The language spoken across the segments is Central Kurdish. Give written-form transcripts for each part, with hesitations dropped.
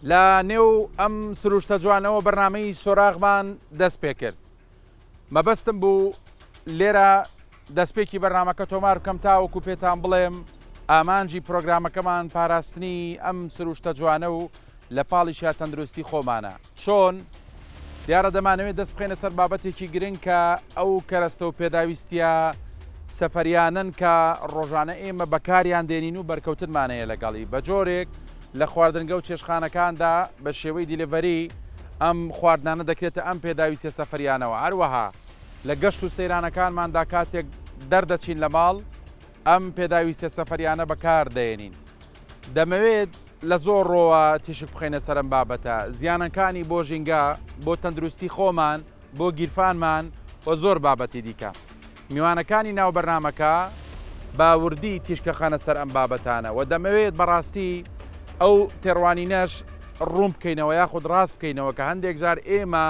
لە نێو ئەم سروشتە جوانەوە بەرنامەی سۆراغمان دەست پێکرد. مەبەستم بوو لێرە دەستپێکی بەرنامەکە تۆمار بکەم تاوەکو پێتان بڵێم ئامانجی پرۆگرامەکەمان پاراستنی ئەم سروشتە جوانە و لە پاڵیشیا تەندروستی خۆمانە. چۆن؟ دیارە دەمانەوێت دەست بخەینە سەر بابەتێکی گرنگ کە ئەو کەرەستە و پێداویستییە سەفەریانەن کە ڕۆژانە ئێمە بەکاریان دێنین و بەرکەوتنمان هەیە لەگەڵی بە جۆرێک لە خواردنگە و چێشتخانەکاندا بە شێوەی دیلێڤەری ئەم خواردنانە دەکرێتە ئەم پێداویستیە سەفەریانەوە هەروەها لە گەشت و سەیرانەکانماندا کاتێک دەردەچین لە ماڵ ئەم پێداویستیە سەفەریانە بەکار دەێنین. دەمەوێت لە زۆر ڕۆوە تیشک بخەینە سەر ئەم بابەتە، زیانەکانی بۆ ژینگە، بۆ تەندروستی خۆمان، بۆ گیرفانمان و زۆر بابەتی دیکە. میوانەکانی ناو بەرنامەکە بە وردی تیشکەخەنە سەر ئەم بابەتانە و دەمەوێت بەڕاستی ئەو تێڕوانینەش ڕوون بکەینەوە یاخود ڕاست بکەینەوە کە هەندێک جار ئێمە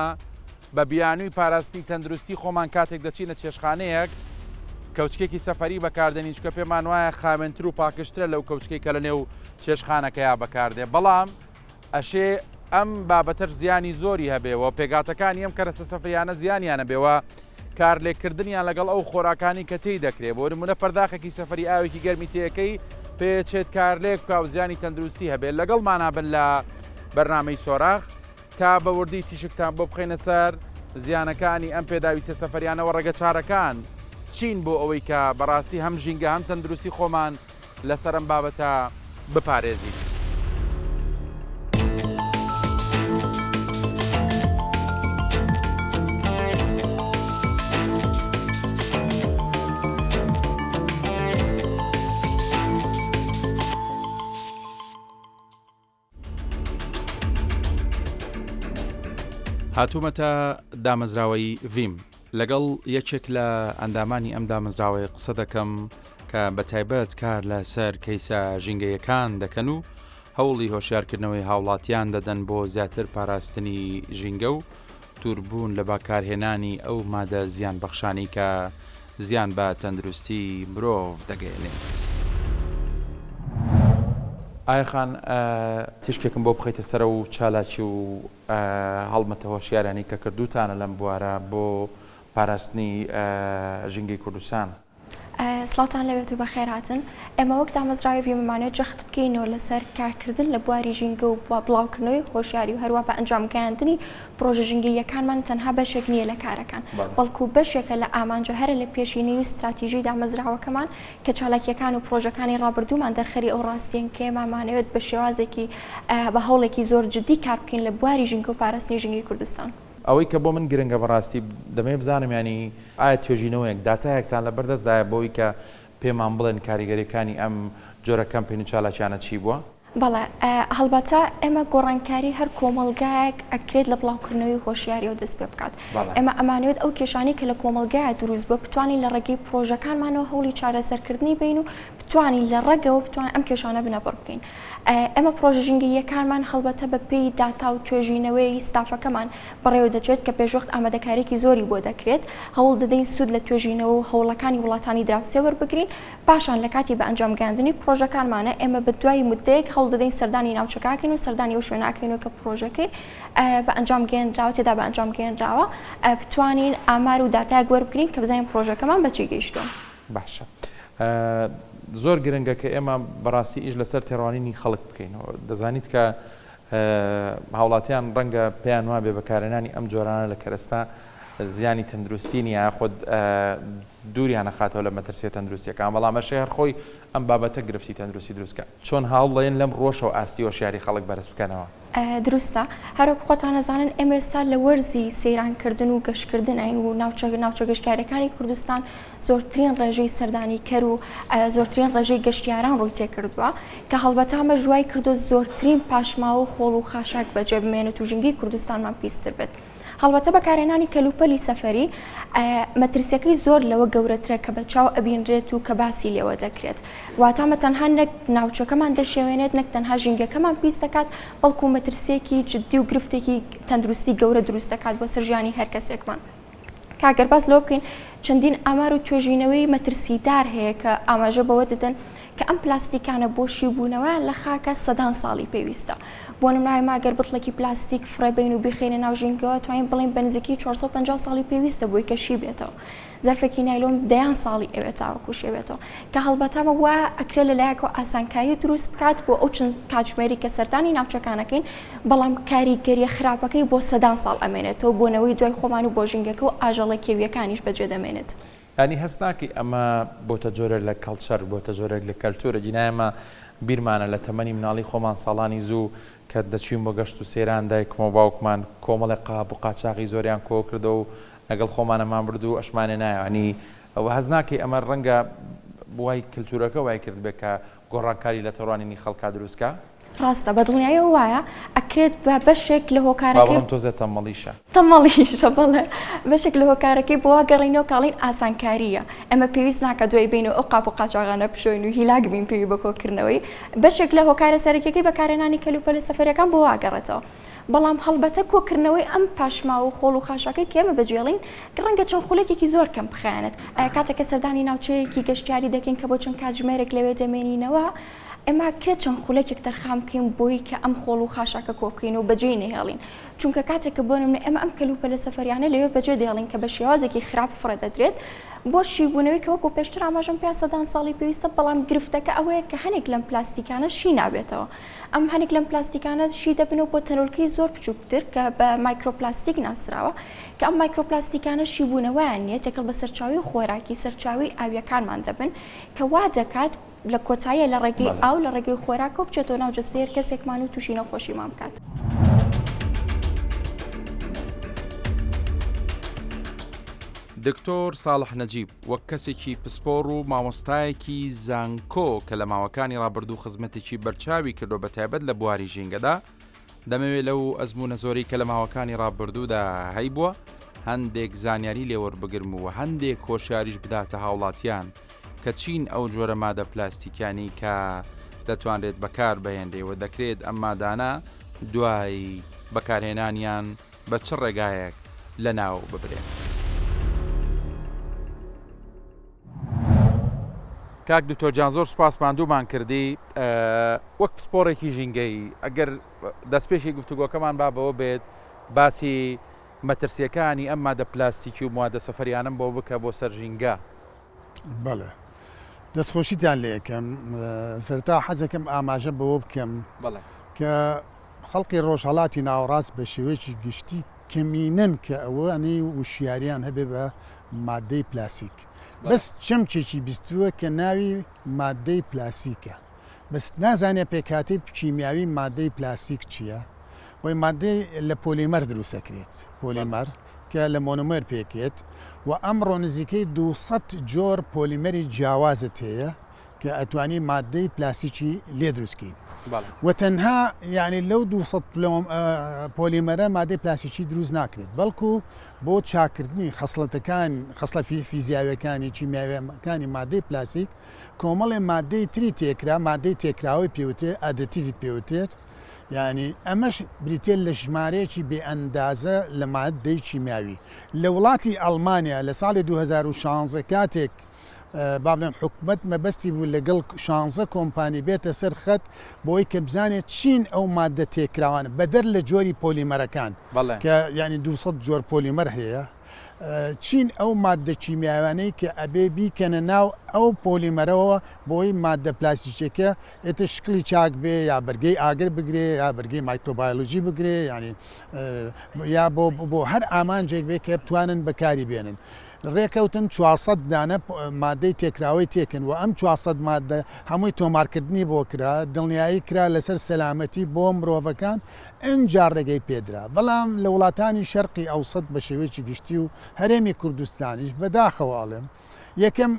بە بیانووی پاراستنی تەندروستی خۆمان کاتێک دەچینە چێشتخانەیەک کەوچکێکی سەفەری بەکاردێنین چونکە پێمان وایە خاوێنتر و پاکژترە لەو کەوچکەی کە لەنێو چێشتخانەکەیا بەکاردێ بەڵام ئەشێ ئەم بابەتەش زیانی زۆری هەبێ و پێکهاتەکانی ئەم کەرەسە سەفەریانە زیانیان هەبێ و کارلێککردنیان لەگەڵ ئەو خۆراکانی کە تێی دەکرێ بۆ نمونە پەرداخێکی سەفەری ئاوێکی گەرمی تێکەی پێچێت کارلێک بکا و زیانی تەندروستی هەبێ لەگەڵمانا بن لە بەرنامەی سۆراخ تا بە وردی تیشکتان بۆ بخەینە سەر زیانەکانی ئەم پێداویستیە سەفەریانە و ڕێگەچارەکان چین بۆ ئەوەی کە بەڕاستی هەم ژینگە هەم تەندروستی خۆمان لەسەر ئەم بابەتە بپارێزین. هاتوومەتە دامەزراوەی ڤیم لەگەڵ یەکێک لە ئەندامانی ئەم دامەزراوەیە قسە دەکەم کە بە تایبەت کار لەسەر کەیسە ژینگەیەکان دەکەن و هەوڵی هۆشیارکردنەوەی هاوڵاتیان دەدەن بۆ زیاتر پاراستنی ژینگە و دووربوون لە بەکارهێنانی ئەو مادە زیانبەخشانەی کە زیان بە تەندروستی مرۆڤ دەگەیەنێت. ئایا خان تیشکێکم بۆ بخەیتە سەر ئەو چالاکی و هەڵمەتە هۆشیارانەی کە کردووتانە لەم بوارە بۆ پاراستنی ژینگەی کوردستان؟ سڵاوتان لێبێت و بەخێرهاتن. ئێمە وەک دامەزراوەی ڤیمەمانەوێت جەخت بکەینەوە لەسەر کارکردن لە بواری ژینگە و بڵاوکردنەوەی هۆشیاری و هەروا بە ئەنجام گەیاندنی پڕۆژە ژینگەییەکانمان تەنها بەشێک نییە لە کارەکان بەڵکو بەشێکە لە ئامانجە هەرە لە پێشینەی و ستراتیژی دامەزراوەکەمان کە چالاکییەکان و پڕۆژەکانی ڕابردوومان دەرخەری ئەو ڕاستیەن کە ئێمە مانەوێت بە شێوازێکی بە هەوڵێکی زۆر جدی کار بکەین لە بواری ژینگە و پاراستنی ژینگەی کوردستان. ئەوەی کە بۆ من گرنگە بەڕاستی دەمەوێت بزانم یانی ئایا توێژینەوەیەک، داتایەکتان لەبەردەستدایە بۆوەی کە پێمان بڵێن کاریگەریەکانی ئەم جۆرە کەمپین و چالاکیانە چی بووە؟ بەڵێ هەڵبەتە ئێمە گۆڕانکاری هەر کۆمەڵگایەک ئەکرێت لە بڵاوکردنەوەی هۆشیاریەوە دەست پێ بکات ئێمە ئەمانەوێت ئەو کێشانەی کە لە کۆمەڵگایە دروست بووە بتوانین لە ڕێگەی پڕۆژەکانمانەوە هەوڵی چارەسەرکردنی بین و بتوانین لە ڕەگەوە بتوانین ئەم کێشانە بنەبڕ بکەین. ئێمە پڕۆژە ژینگەییەکانمان هەڵبەتە بە پێی داتا و توێژینەوەی ستافەکەمان بەڕێوە دەچێت کە پێشوەخت ئامادەکارییەکی زۆری بۆ دەکرێت، هەوڵ دەدەین سوود لە توێژینەوە و هەوڵەکانی وڵاتانی دراوسێ وەربگرین، پاشان لە کاتی بە ئەنجام گەیاندنی پڕۆژەکانمانە ئێمە بە دوای موددەیەک هەوڵ دەدەین سەردانی ناوچەکە بکەین و سەردانی ئەو شوێنە بکەین کە پڕۆژەکەی بە ئەنجام گەیەنراوە تێدا بە ئەنجام گەیەنراوە بتوانین ئامار و داتایەک وەربگرین کە بزانین پڕۆژەکەمان بە چی گەیشتووە. باشە زۆر گرنگە کە ئێمە بەڕاستی ئیش لەسەر تێڕوانینی خەڵک بکەینەوە دەزانیت کە هاوڵاتیان ڕەنگە پێیان وابێ بەکارهێنانی ئەم جۆرانە لە کەرەستە زیانی تەندروستی نییە یاخود دووریان ئەخاتەوە لە مەترسیە تەندروستیەکان بەڵام ئەشێ هەر خۆی ئەم بابەتە گرفتی تەندروستی دروست کات چۆن هەوڵدەین لەم ڕووەشەوە ئاستی هۆشیاری خەڵک بەرز بکەنەوە؟ دروستە. هەروەک خۆتان ئەزانن ئێمە ئێستا لە وەرزی سەیرانکردن و گەشتکردنین و ناوچە ناوچە گەشتیاریەکانی کوردستان زۆرترین ڕێژەی سەردانیکەر و زۆرترین ڕێژەی گەشتیاران ڕووی تێکردووە کە هەڵبەتە ئەمەش وای کردووە زۆرترین پاشماوە و خۆڵ و خاشاک بەجێ بمێنێت و ژینگەی کوردستانمان پیستر بێت. هەڵبەتە بەکارهێنانی کەلوپەلی سەفەری مەترسیەکەی زۆر لەوە گەورەترە کە بە چاو ئەبینرێت و کە باسی لێوە دەکرێت. واتە ئەمە تەنها نەک ناوچەکەمان دەشێوێنێت، نەک تەنها ژینگەکەمان پیس دەکات، بەڵکو مەترسیەکی جدی و گرفتێکی تەندروستی گەورە دروست دەکات بۆ سەر ژیانی هەر کەسێکمان. کە گەر باس لەوە بکەین چەندین ئامار و توێژینەوەی مەترسیدار هەیە کە ئاماژە بەوە دەدەن کە ئەم پلاستیکانە بۆ شیبوونەوەیان لە خاکە سەدان ساڵی پێویستە. بۆ نمونە ئێمە ئەگەر بتڵێکی پلاستیک فڕێ بەین و بیخەینە ناو ژینگەوە توانین بڵێین بە نزیکەی 450 ساڵی پێویستە بۆی کە شی بێتەوە. زەرفێکی نایلۆن دەیان ساڵی ئەوێت تاوەکو شێ بێتەوە. کە هەڵبەتە ئەمە وا ئەکرێ لە لایەکەوە ئاسانکاری دروست بکات بۆ ئەو چەند کاتژمێری کە سەردانی ناوچەکان ئەکەین، بەڵام کاریگەریە خراپەکەی بۆ سەدان ساڵ ئەمێنێتەوە بۆ نەوەی دوای خۆمان و بۆ ژینگەکە و ئاژەڵە کێوییەکانیش بەجێ دەمێنێت. یانی هەست ناکەی ئەمە بۆتە جۆرێک لە کەڵچەر، بۆتە جۆرێک لە کەلتور، ئەگینا ئێمە بیرمانە لە تەمەنی مناڵی خۆمان ساڵانی زوو کە دەچوین بۆ گەشت و سەیران دایکم و باوکمان کۆمەڵێک قاپ و قاچاغی زۆریان کۆ کردەوە و لەگەڵ خۆمان ئەمان برد و ئەشمانێنایەوە یانی هەست ناکەی ئەمە ڕەنگە وای کەلتورەکە وای کردبێ کە گۆڕانکاری لە تێڕوانینی خەڵکا دروست کا؟ ڕاستە بە دڵنیاییەوە وایە، ئەکرێت بە بەشێک لە با هۆکارەکەی. بڵێم تۆزێ تەمەڵیشە. تەمەڵیشە بەڵێ، بەشێک لە هۆکارەکەی بۆ وا گەڕینەوە کە ئەڵێین ئاسانکارییە، ئێمە پێویست ناکات دوای بێین و ئەو قاپ و قاچاغانە بشۆین و هیلاک بین پێی بە کۆکردنەوەی، بەشێک لە هۆکارە سەرەکیەکەی بەکارهێنانی کەلوپەلە سەفەریەکان بۆ وا ئەگەڕێتەوە. بەڵام هەڵبەتە کۆکردنەوەی ئەم پاشماوە و خۆڵ و خاشاکەی کە ئێمە بەجێڵین ڕەنگە چەند خولەکێکی زۆر کەم بخایەنێت. کاتێک کە سەردانی ناوچەیەکی گەشتیاری دەکەین کە بۆ چەند کاتژمێرێک لەوێ دەمێنینەوە، ئێمە کرێت چەند خولەکێک تەرخان بکەین بۆی کە ئەم خۆڵ و خاشاکە کۆ بکەین و بەجێی نەهێڵین. چونکە کاتێک کە بۆ نمونە ئێمە ئەم کەلوپەلە سەفەریانە لەوێ بەجێ دەهێڵین کە بە شێوازێکی خراپ فڕێ دەدرێت بۆ شیبوونەوەی کە وەکو پێشتر ئاماژەم پێ سەدان ساڵی پێویستە، بەڵام گرفتەکە ئەوەیە کە هەنێک لەم پلاستیکانە شی نابێتەوە. ئەم هەنێک لەم پلاستیکانە شی دەبنەوە بۆ تەنۆلکەی زۆر بچووکتر کە بە مایکرۆپلاستیک ناسراوە کە ئەم مایکرۆپلاستیکانە شیبوونەوەیان نییە تێکەڵ بە سەرچاوەی خۆراکی سەرچاوەی ئاوییەکانمان دەبن کە وا دەکات لە کۆتاییا لە ڕێگەی ئاو لە ڕێگەی خۆراکەوە بچێتەوە ناو جەستەی هەر کەسێکمان و تووشی نەخۆشیمان بکات. دکتۆر ساڵح نەجیب وەک کەسێکی پسپۆڕ و مامۆستایەکی زانکۆ کە لە ماوەکانی ڕابردوو خزمەتێکی بەرچاوی کردووە بەتایبەت لە بواری ژینگەدا، دەمەوێت لەو ئەزموونە زۆرەی کە لە ماوەکانی ڕابردوودا هەیبووە هەندێک زانیاری لێوەربگرم و هەندێک هۆشیاریش بداتە هاوڵاتیان کە چین ئەو جۆرە مادە پلاستیکیانەی کە دەتوانرێت بەکاربهێنرێ و دەکرێت ئەم مادانە دوای بەکارهێنانیان بە چ ڕێگایەک لەناو ببرێن. کاک دکتۆر گیان زۆر سوپاس ماندوومان کردی وەک پسپۆڕێکی ژینگەیی ئەگەر دەستپێکی گفتوگۆکەمان با بەوە بێت باسی مەترسیەکانی ئەم مادە پلاستیکی و موادە سەفەریانەم بۆ بکە بۆ سەر ژینگە. بەڵێ دەستخۆشیتان لێ ئەکەم سەرەتا حەزەکەم ئاماژە بەوە بکەم کە خەڵکی ڕۆژهەڵاتی ناوەڕاست بە شێوەیەکی گشتی کەمینەن کە ئەوانەی وشیاریان هەبێ بە مادەی پلاسیک بەس چەمکێکی بیستووە کە ناوی مادەی پلاسیکە بەس نازانێ پێکهاتەی کیمیاوی مادەی پلاسیک چییە وەی مادەی لە پۆلیمەر دروست ئەکرێت پۆلیمەر کە لە مۆنۆمێر پێکێت و ئەمڕۆ نزیکەی 200 جۆر پۆلیمەری جیاوازت هەیە کە ئەتوانی مادەی پلاستیکی لێ دروست کەیت و تەنها یعنی لەو 200 پۆلیمەرە مادەی پلاستیکی دروست ناکرێت بەڵکو بۆ چاکردنی خەسڵەتەکان خەسڵە فیزیاویەکانی کیمیاویەکانی مادەی پلاستیک کۆمەڵێ مادەی تری تێکرا مادەی تێکراوەی پێوترێت additive ی پێوترێت یعنی ئەمەش بریتە لە ژمارەیەکی بێ ئەندازە لە مادەی کیمیاوی لە وڵاتی ئەڵمانیا لە ساڵی 2016 کاتێک با بڵێم حکومەت مەبەستی بوو لەگەڵ شانزە کۆمپانی بێتە سەر خەت بۆی کە بزانێت چین ئەو مادە تێکراوانە بەدەر لە جۆری پۆلیمەرەکان کە یعنی 200 جۆر پۆلیمەر هەیە چین ئەو مادە کیمیاوانەی کە ئەبێ بیکەنە ناو ئەو پۆلیمەرەوە بۆی مادە پلاستیکەکە ئێتر شکلی چاک بێ یا بەرگەی ئاگر بگرێ یا بەرگەی مایکرۆبایۆلۆجی بگرێ ینی یا بۆ بۆ هەر ئامانجێک بێ کە بتوانن بەکاری بێنن. ڕێکەوتن 400 دانە مادەی تێکراوەی تێکن و ئەم 400 مادە هەمووی تۆمارکردنی بۆ کرا دڵنیایی کرا لەسەر سەلامەتی بۆ مرۆڤەکان ئنجا ڕێگەی پێدرا بەڵام لە وڵاتانی شەرقی ئەوسەت بە شێوەیەکی گشتی و هەرێمی کوردستانیش بەداخەوە ئەڵێم یەکەم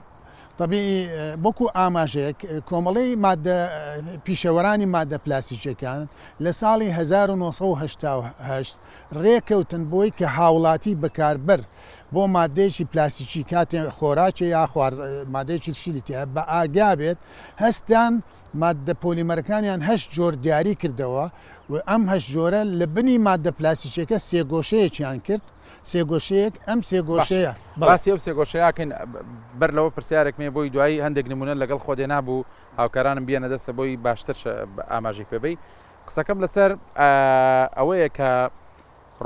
تەبیعی وەکو ئاماژەیەک کۆمەڵەی مادە پیشەوەرانی مادە پلاستیکیەکان لە ساڵی 1988 ڕێکەوتن بۆی کە هاوڵاتی بەکاربەر بۆ مادەیەکی پلاستیکی کاتێ خۆراکێ یا خوار مادەیەکی شیلی تیا بە ئاگا بێت هەستان. ماددە پۆلیمەرەکانیان هەشت جۆر دیاری کردەوە و ئەم هەشت جۆرە لە بنی ماددە پلاستیکیەکە سێگۆشەیەکیان کرد، سێگۆشەیەک، ئەم سێگۆشەیە. بەڵێ. باسی ئەو سێگۆشەیە ئەکەین، بەر لەوە پرسیارێکم هەیە بۆی دوایی هەندێک نموونە لەگەڵ خۆت هێنابوو هاوکارانم بیەنە دەستە بۆی باشتر ئاماژەی پێ بەی. قسەکەم لەسەر ئەوەیە کە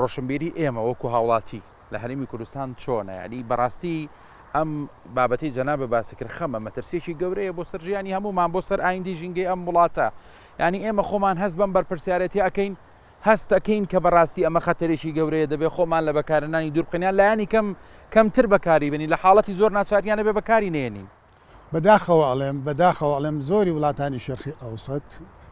ڕۆشنبیری ئێمە وەکو هاوڵاتی لە هەرێمی کوردستان چۆنە؟ یانی بەڕاستی ئەم بابەتەی جەنابت باسی کرد خەمە، مەترسییەکی گەورەیە بۆ سەر ژیانی هەموومان، بۆ سەر ئایندەی ژینگەی ئەم وڵاتە. یانی ئێمە خۆمان هەست بەم بەرپرسیارێتیە ئەکەین، هەست ئەکەین کە بەڕاستی ئەمە خەتەرێکی گەورەیە، دەبێ خۆمان لە بەکارهێنانی دوور بخەین یان لایەنی کەم کەمتر بەکاری بێنین، لە حاڵەتی زۆر ناچاریان ئەبێ بەکاری نەیەنین. بەداخەوە ئەڵێم بەداخەوە ئەڵێم زۆری وڵاتانی شەرقی ئەوسەت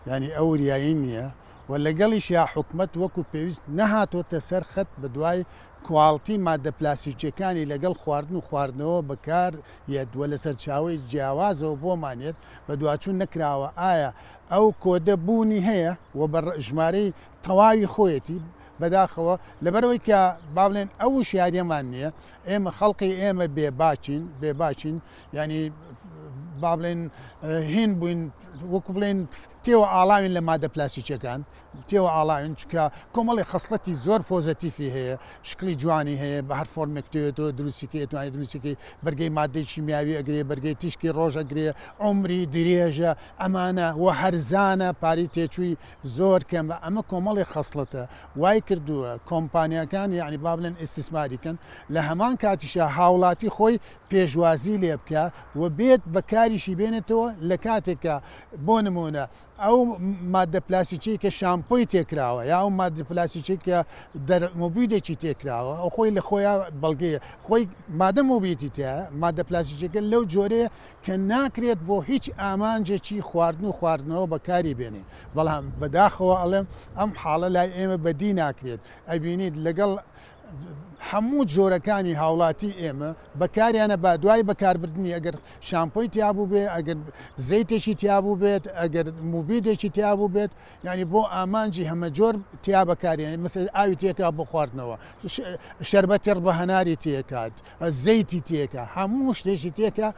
یانی ئەو وریایی نییە و لەگەڵیشیا حکومەت وەکو پێویست نەهاتۆتە سەر خەت بەدوای کواڵتی ماددە پلاستیکیەکانی لەگەڵ خواردن و خواردنەوە بەکار یەت و لە سەرچاوەی جیاوازەوە بۆمان یەت بەدواچوون نەکراوە ئایا ئەو کۆدە بوونی هەیە و بە ژمارەی تەواوی خۆیەتی بەداخەوە لەبەرئەوەی کە با بڵێن ئەو وشیاریەمان نییە ئێمە خەڵقی ئێمە بێ باکین بێ باکین یعنی با بڵێن هین بووین وەکو بڵێن تێوە ئاڵاوین لە مادە پلاستیکیەکان تێوە ئاڵاوین چکە کۆمەڵی خەسڵەتی زۆر پۆزەتیفی هەیە شکلی جوانی هەیە بە هەر فۆرمێک تێتەوە دروستیکەی توانانی دروستیکەی بەرگەی مادەی شیمیاوی ئەگرێ بەرگەی تیشکی ڕۆژ ئەگرێ عمری درێژە ئەمانە و هەرزانە پاری تێچووی زۆر کەمە ئەمە کۆمەڵی خەسڵەتە وای کردووە کۆمپانیاکان یانی با بڵێن ئیستیسماری کەن لە هەمان کاتیشا هاوڵاتی خۆی پێشوازی لێ بکا و بێت بەکاریشی بێنێتەوە لە کاتێکا بۆ نمونە ئەو مادە پلاستیکیەی کە شامپۆی تێکراوە یا ئەو مادە پلاستیکیەی کە دەر مبیدێکی تێکراوە ئەو خۆی لە خۆیان بەڵگەیە خۆی مادە مبیدی تیا مادە پلاستیکیەکە لەو جۆرەیە کە ناکرێت بۆ هیچ ئامانجێکی خواردن و خواردنەوە بەکاری بێنین، بەڵام بەداخەوە ئەڵێم ئەم حاڵە لای ئێمە بەدی ناکرێت، ئەبینیت لەگەڵ هەموو جۆرەکانی هاوڵاتی ئێمە بەکاریانە با دوای بەکاربردنی ئەگەر شامپۆی تیابوو بێ ئەگەر زەیتێکی تیابوو بێت ئەگەر موبیدێکی تیابوو بێت یعنی بۆ ئامانجی هەمە جۆر تیا بەکاریان مەسەل ئاوی تێکا بۆ خواردنەوە شەربەتی ڕ بە هەناری تێکات زەیتی تێکا هەموو شتێکی تێکا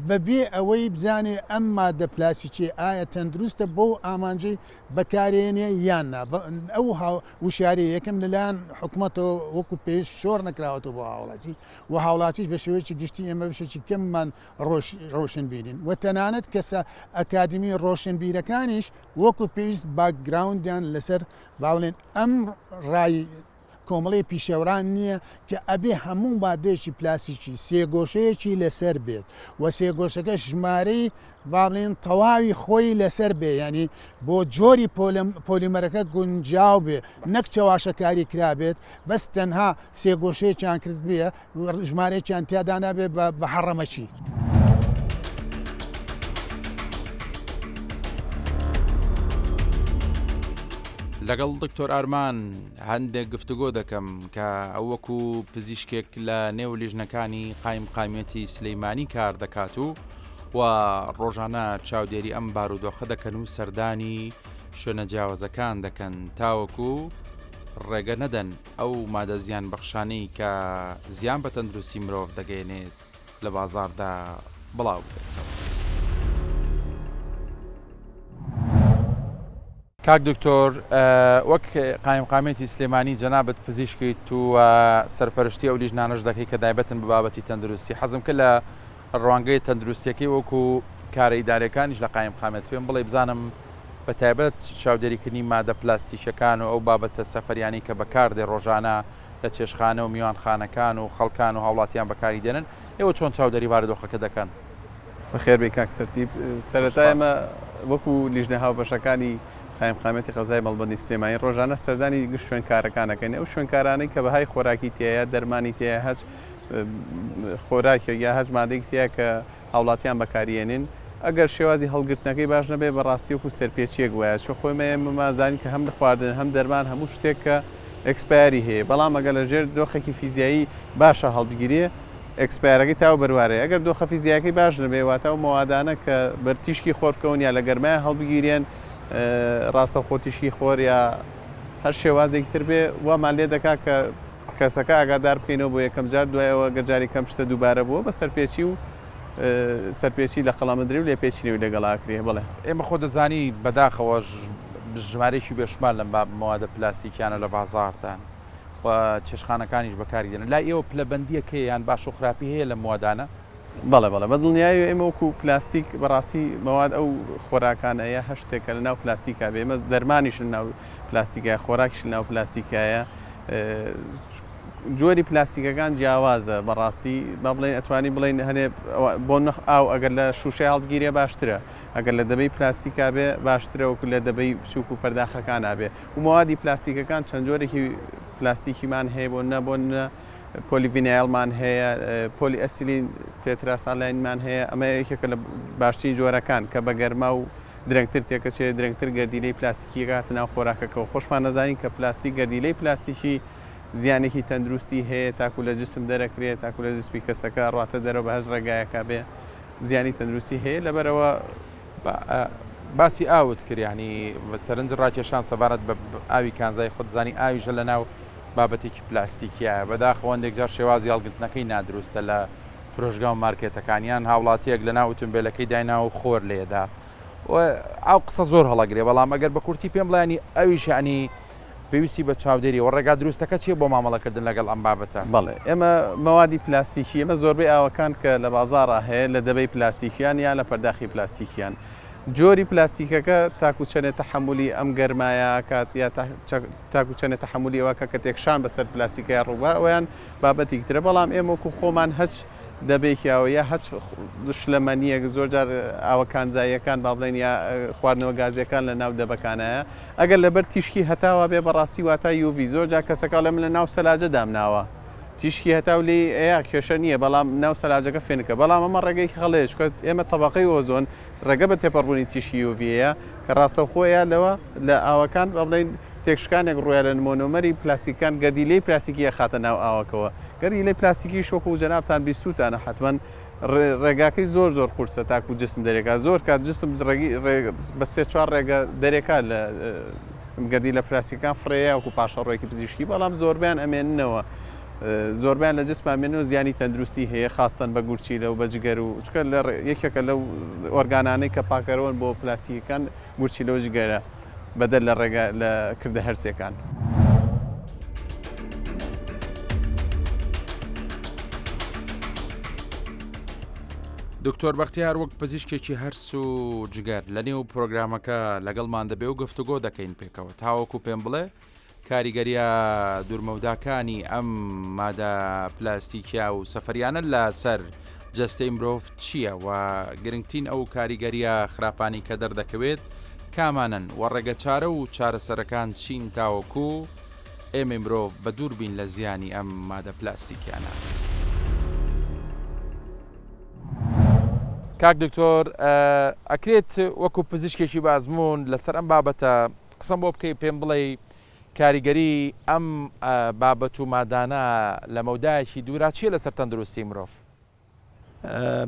بەبێ ئەوەی بزانێ ئەم مادە پلاستیکیە ئایا تەندروستە بۆ ئامانجەی بەکارێنێ یان نا ئەو وشیاریە یەکەم لەلایەن حکومەتەوە وەکو پێویست شۆڕ نەکراوەتەوە بۆ هاوڵاتی و هاوڵاتیش بە شێوەیەکی گشتی ئێمە بەشێکی کەممان ڕۆشنبیرین و تەنانەت کەسە ئەکادمی ڕۆشنبیرەکانیش وەکو پێویست باکگراوندیان لەسەر باڵێن ئەم ڕای کۆمەڵەی پیشەوران نییە کە ئەبێ هەموو مادەیەکی پلاستیکی سێگۆشەیەکی لەسەر بێت و سێگۆشەکە ژمارەی با بڵێن تەواوی خۆی لەسەر بێ ینی بۆ جۆری پۆلیمەرەکە گونجاو بێ نەک چەواشەکاری کرابێت بەس تەنها سێگۆشەیەکیان کرد بێ ژمارەیەکیان تیادا نابێ بە هەڕەمەکی. لەگەڵ دکتۆر ئارمان هەندێک گفتوگۆ دەکەم کە ئەو وەکو پزیشکێک لە نێو لیژنەکانی قایم قایمیەتی سلەیمانی کار دەکات و و ڕۆژانە چاودێری ئەم بارودۆخە دەکەن و سەردانی شوێنە جیاوازەکان دەکەن تاوەکو ڕێگە نەدەن ئەو مادە زیان بەخشانەی کە زیان بە تەندروستی مرۆڤ دەگەیەنێت لە بازاڕدا بڵاو ببێتەوە. کاک دکتۆر وەک قایمقامیەتی سلێمانی جەنابت پزیشکیت و سەرپەرشتی ئەو لیژنانەش دەکەی کە دایبەتن بە بابەتی تەندروستی حەزم کرد لە ڕوانگەی تەندروستیەکەی وەکو کارە ئیداریەکانیش لە قایمقامیەت پێم بڵێ بزانم بە تایبەت چاودێریکردنی مادە پلاستیکیەکان و ئەو بابەتە سەفەریانەی کە بەکاردێ ڕۆژانە لە چێشتخانە و میوانخانەکان و خەڵکان و هاوڵاتیان بەکاری دێنن، ئێوە چۆن چاودێری بارودۆخەکە دەکەن؟ بەخێربێی کاک سەرتیپ. سەرەتا ئێمە وەکو لیژنە هاوبەشەکانی قایمقامیەتی قەزای مەڵبەندی سلێمانی ڕۆژانە سەردانی گشت شوێنکارەکان ئەکەین، ئەو شوێنکارانەی کە بەهای خۆراکی تیایە، دەرمانی تیایە، هەچ خۆراکێک یا هەچ مادەیەک تیایە کە هاوڵاتیان بەکاریێنین، ئەگەر شێوازی هەڵگرتنەکەی باش نەبێ بەڕاستی وەکو سەرپێچیەک وایە چۆ خۆی مە ئێمە مازانین کە هەم لە خواردن هەم دەرمان هەموو شتێک کە expire ی هەیە بەڵام ئەگەر لە ژێر دۆخێکی فیزیایی باشە هەڵبگیرێ expire ەکەی تاو بەروارەیە ئەگەر دۆخە فیزیایەکەی باش نەبێ واتە ئەو مەوادانە کە بەر تیشکی خۆر بکەون یا لە گەرمایە هەڵبگیرێن ڕاستەوخۆ تیشکی خۆر یا هەر شێوازێکی تر بێ وامان لێ دەکا کە کەسەکە ئاگادار بکەینەوە بۆ یەکەم جار دوای ئەوە گەر جاری کەم شتە دووبارە بووە بە سەرپێچی و. سەرپێچی لە قەڵەم ئەدرێ و لێپێچینەوەی لەگەڵ ئەکرێ بەڵێ. ئێمە خۆ دەزانی بەداخەوە ژمارەیەکی بێشومار لەم مەوادە پلاستیکیانە لە بازاڕدان و چێشتخانەکانیش بەکاری دێنن. لای ئێوە پلەبەندییەک هەیە یان باش و خراپی هەیە لەم موادانە؟ بەڵێ بەڵێ بە دڵنیایەوە ئێمە وەکو پلاستیک بەڕاستی مەواد ئەو خۆراکانە یا هەر شتێک کە لەناو پلاستیکا بێ ئێمە دەرمانیش لەناو پلاستیکایە خۆراکیش لەناو پلاستیکایە جۆری پلاستیکەکان جیاوازە بەڕاستی با بڵێن ئەتوانی بڵێن هەنێ بۆ نەخ ئاو ئەگەر لە شوشەی هەڵبگیرێ باشترە ئەگەر لە دەبەی پلاستیکا بێ باشترە وەکو لە دەبەی بچووک و پەرداخەکان بێ و مەوادی پلاستیکەکان چەند جۆرێکی پلاستیکیمان هەیە بۆ نە بۆ نە پۆلیڤینایڵمان هەیە، پۆلی ئەسیلین تێتراسالاینمان هەیە، ئەمە یەکێکە لە باشترین جۆرەکان کە بە گەرما و درەنگتر تێکەچێت، درەنگتر گەردیلەی پلاستیکی ئەگاتە ناو خۆراکەکەوە. خۆشمان ئەزانین کە پلاستیک گەردیلەی پلاستیکی زیانێکی تەندروستی هەیە تاکو لە جسم دەرەکرێت، تاکو لە جسمی کەسەکە ئەڕواتە دەرەوە بە هەچ ڕێگایەکا بێ زیانی تەندروستی هەیە لەبەرئەوە باسی ئاوت کرد یانی سەرنج ڕاکێشام سەبارەت بە ئاوی کانزای خۆت زانی ئاویشە لە ناو بابەتێکی پلاستیکیایە بەداخەوە هەندێک جار شێوازی هەڵگرتنەکەی نادروستە لە فرۆشگا و مارکێتەکان یان هاوڵاتیەک لەناو ئوتومبێلەکەی دایناوە و خۆر لێدا و ئەو قسە زۆر هەڵەگرێ بەڵام ئەگەر بە کورتی پێم بڵێ ینی ئەویش ینی پێویستی بە چاودێری و ڕێگا دروستەکە چیە بۆ مامەڵەکردن لەگەڵ ئەم بابەتە؟ بەڵێ ئێمە مەوادی پلاستیکی ئێمە زۆربەی ئاوەکان کە لە بازاڕا هەیە لە دەبەی پلاستیکیان یا لە پەرداخی پلاستیکیان جۆری پلاستیکەکە تاکو چەنێ تەحەمولی ئەم گەرمایە ئەکات یا تاکو چەنێ تەحەمولی ئەوە کە تێکشان بەسەر پلاستیکەیا ڕووبا ئەویان بابەتیک ترە بەڵام ئێمە وەکو خۆمان هەچ دەبێکی ئاوە یا هەچ شلەمەنیەک زۆر جار ئاوە کانزاییەکان با بڵێن یا خواردنەوە گازیەکان لە ناو دەبەکانایە ئەگەر لەبەر تیشکی هەتاوا بێ بەڕاستی واتا یوڤی زۆر جار کەسەکە ئەڵێ من لە ناو سەلاجە دامناوە تیشکی هەتاو لێی ئەیا کێشە نییە بەڵام ناو سەلاجەکە فێنکە بەڵام ئەمە ڕێگەیەکی هەڵەیە چونکە ئێمە تەبەقەی ئۆزۆن ڕێگە بە تێپەڕبوونی تیشکی یوڤی ئەیا کە ڕاستەوخۆ ئەیا لەوە لە ئاوەکان با بڵێین تێکشکانێک ڕوویا لە مۆنۆمەری پلاستیکەکان گەردیلەی پلاستیکی ئەخاتە ناو ئاوەکەوە گەردیلەی پلاستیکیش وەکو جەنابتان بیستووتانە حەتمەن ڕێگاکەی زۆر زۆر قورسە تاکو جسم دەرێکا زۆر کات جسم ڕێگی بە سێ چوار ڕێگە دەرێکا لە گەردیلە پلاستیکەکان فڕێیە وەکو پاشەڕۆیەکی پزیشکی بەڵام زۆربیان ئەمێننەوە زۆربیان لە جسم ئەمێنەوە زیانی تەندروستی هەیە خاستەن بە گورچیلە و بە جگەر و چکە لە یەکێکە لەو ئۆرگانانەی کە پاکەرەوەن بۆ پلاستیکەکان گورچیلە و جگەرە بەدەر لە ڕێگا لە کردە هەرسێکان. دکتۆر بەختیار وەک پزیشکێکی هەرس و جگەر لە نێو پرۆگرامەکە لەگەڵمان دەبێ و گفتوگۆ دەکەین پێکەوە تاوەکو پێم بڵێ کاریگەریە دوورمەوداکانی ئەم مادە پلاستیکیا و سەفەریانە لەسەر جەستەی مرۆڤ چییە و گرنگترین ئەو کاریگەریە خراپانی کە دەردەکەوێت کامانەن و ڕێگەچارە و چارەسەرەکان چین تاوەکو ئێمەی مرۆڤ بەدوور بین لە زیانی ئەم مادە پلاستیکیانە. کاک دکتۆر ئەکرێت وەکو پزیشکێکی بە ئەزموون لەسەر ئەم بابەتە قسەم بۆ بکەی پێم بڵێی کاریگەری ئەم بابەت و مادانە لە مەودایەکی دوورا چیە لەسەر تەندروستی مرۆڤ؟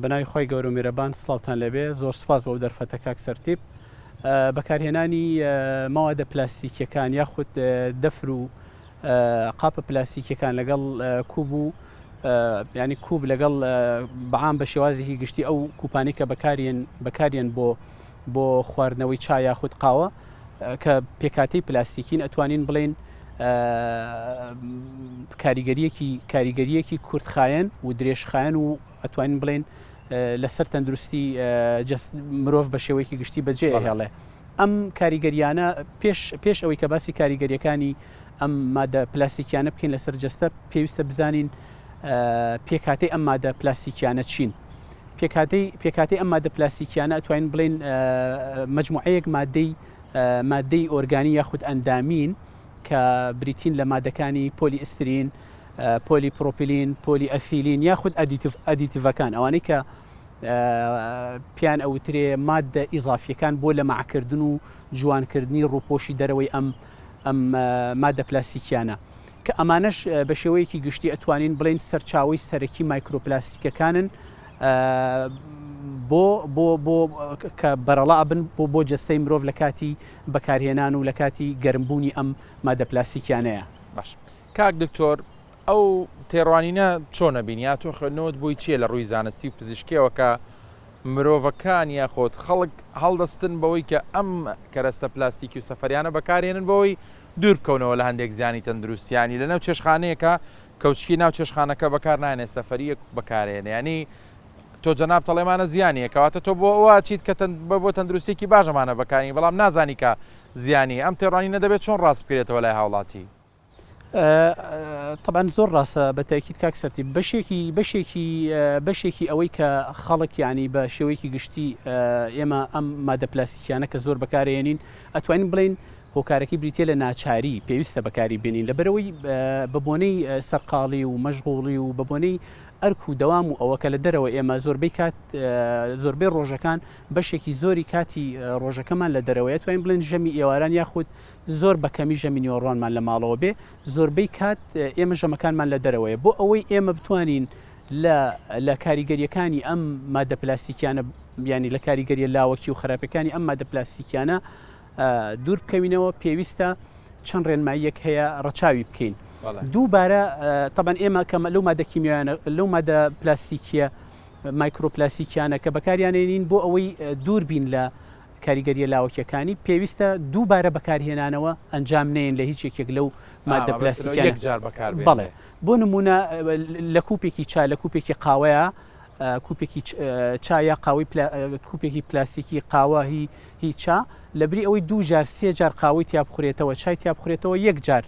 بەناوی خوای گەورە و میرەبان سڵاوتان لێبێ زۆر سوپاس بۆ دەرفەتە کاک سەرتیپ بەکارهێنانی مەوادە پلاستیکیەکان یاخود دەفر و قاپە پلاستیکیەکان لەگەڵ کوب و ینی کوب لەگەڵ بەعام بە شێوازێکی گشتی ئەو کوپانی کە بەکارێن بەکارێن بۆ بۆ خواردنەوەی چا یاخود قاوە کە پێکاتەی پلاستیکین ئەتوانین بڵێین کاریگەریەکی کاریگەریەکی کورتخایەن و درێژخایەن و ئەتوانین بڵێن لەسەر تەندروستی مرۆڤ بە شێوەیەکی گشتی بەجێ هێڵێ ئەم کاریگەریانە پێش پێش ئەوەی کە باسی کاریگەریەکانی ئەم مادە پلاستیکیانە بکەین لەسەر جەستە پێویستە بزانین پێکهاتەی ئەم مادە پلاستیکیانە چین پێکهاتەی پێکهاتەی ئەم مادە پلاستیکیانە ئەتوانین بڵێین مەجموعەیەک مادەی مادەی ئۆرگانی یاخود ئەندامین کە بریتین لە مادەکانی پۆلی ئسترین پۆلی پرۆپیلین پۆلی ئەسیلین یاخود ئەدیتیڤەکان ئەوانەی کە پیان ئەوترێ مادە ئیزافیەکان بۆ لە مەعکردن و جوانکردنی ڕووپۆشی دەرەوەی ئەم ئەم مادە پلاستیکیانە کە ئەمانەش بە شێوەیەکی گشتی ئەتوانین بڵێین سەرچاوەی سەرەکی مایکرۆپلاستیکەکانن بۆ بۆ بۆ کە بەرەڵا ئەبن بۆ بۆ جەستەی مرۆڤ لە کاتی بەکارهێنان و لە کاتی گەرمبوونی ئەم مادە پلاستیکیانەیە. باش کاک دکتۆر. ئەو تێڕوانینە چۆن ئەبینی یا تۆ خوێندنەوەت بۆی چییە لە ڕووی زانستی و پزیشکیەوە کە مرۆڤەکان یاخود خەڵک هەڵدەستن بەوەی کە ئەم کەرەستە پلاستیکی و سەفەریانە بەکارێنن بەوەی دوور بکەونەوە لە هەندێک زیانی تەندروستی یانی لەناو چێشخانەیەکە کەوچکی ناو چێشخانەکە بەکار نایەنێ سەفەریەک بەکارێنێ یانی تۆ جەنابت ئەڵێ ئەمانە زیانیە کەواتە تۆ بۆ ئەوە ئەچیت کە بۆ تەندروستیەکی باش ئەمانە بەکارێنی بەڵام نازانی کە زیانی ئەم تێڕوانینە دەبێت چۆن ڕاست بکرێتەوە لای هاوڵاتی؟ تەبعەن زۆر ڕاستە بە تاکید کاک سەرتیپ بەشێکی بەشێکی بەشێکی ئەوەی کە خەڵک یانی بە شێوەیەکی گشتی ئێمە ئەم مادە پلاستیکیانە کە زۆر بەکارێنین ئەتوانین بڵێین هۆکارەکەی بریتە لە ناچاری پێویستە بەکاری بێنین لەبەرەوەی بە بۆنەی سەرقاڵی و مەشغوڵی و بە بۆنەی ئەرک و دەوام و ئەوە کە لە دەرەوە ئێمە زۆربەی کات زۆربەی ڕۆژەکان بەشێکی زۆری کاتی ڕۆژەکەمان لە دەرەوەیە توانین بڵێن ژەمی ئێواران یاخود زۆر بە کەمی ژەمی نیوەڕوانمان لە ماڵەوە بێ، زۆربەی کات ئێمە ژەمەکانمان لە دەرەوەیە، بۆ ئەوەی ئێمە بتوانین لە لە کاریگەرییەکانی ئەم مادە پلاستیکیانە یانی لە کاریگەرییە لاوەکی و خراپەکانی ئەم مادە پلاستیکیانە دوور بکەوینەوە پێویستە چەند ڕێنماییەک هەیە ڕەچاوی بکەین. دووبارە تەبەن ئێمە کە لەو مادە کیمیایانە لەو مادە پلاستیکیە مایکرۆپلاستیکیانە کە بەکاریانێنین بۆ ئەوەی دوور بین لە کاریگەرییە لاوەکیەکانی، پێویستە دووبارە بەکارهێنانەوە ئەنجام نەیەن لە هیچ یەکێک لەو مادە پلاستیکیانە. یەک جار بەکار بێنرێ. بەڵێ. بۆ نموونە لە کوپێکی چا، لە کوپێکی قاوەیا، کوپێکی چا یا قاوەی کوپێکی پلاستیکی قاوە هی هی چا، لەبری ئەوەی دوو جار سێ جار قاوەی تیا بخورێتەوە، چای تیا بخورێتەوە، یەک جار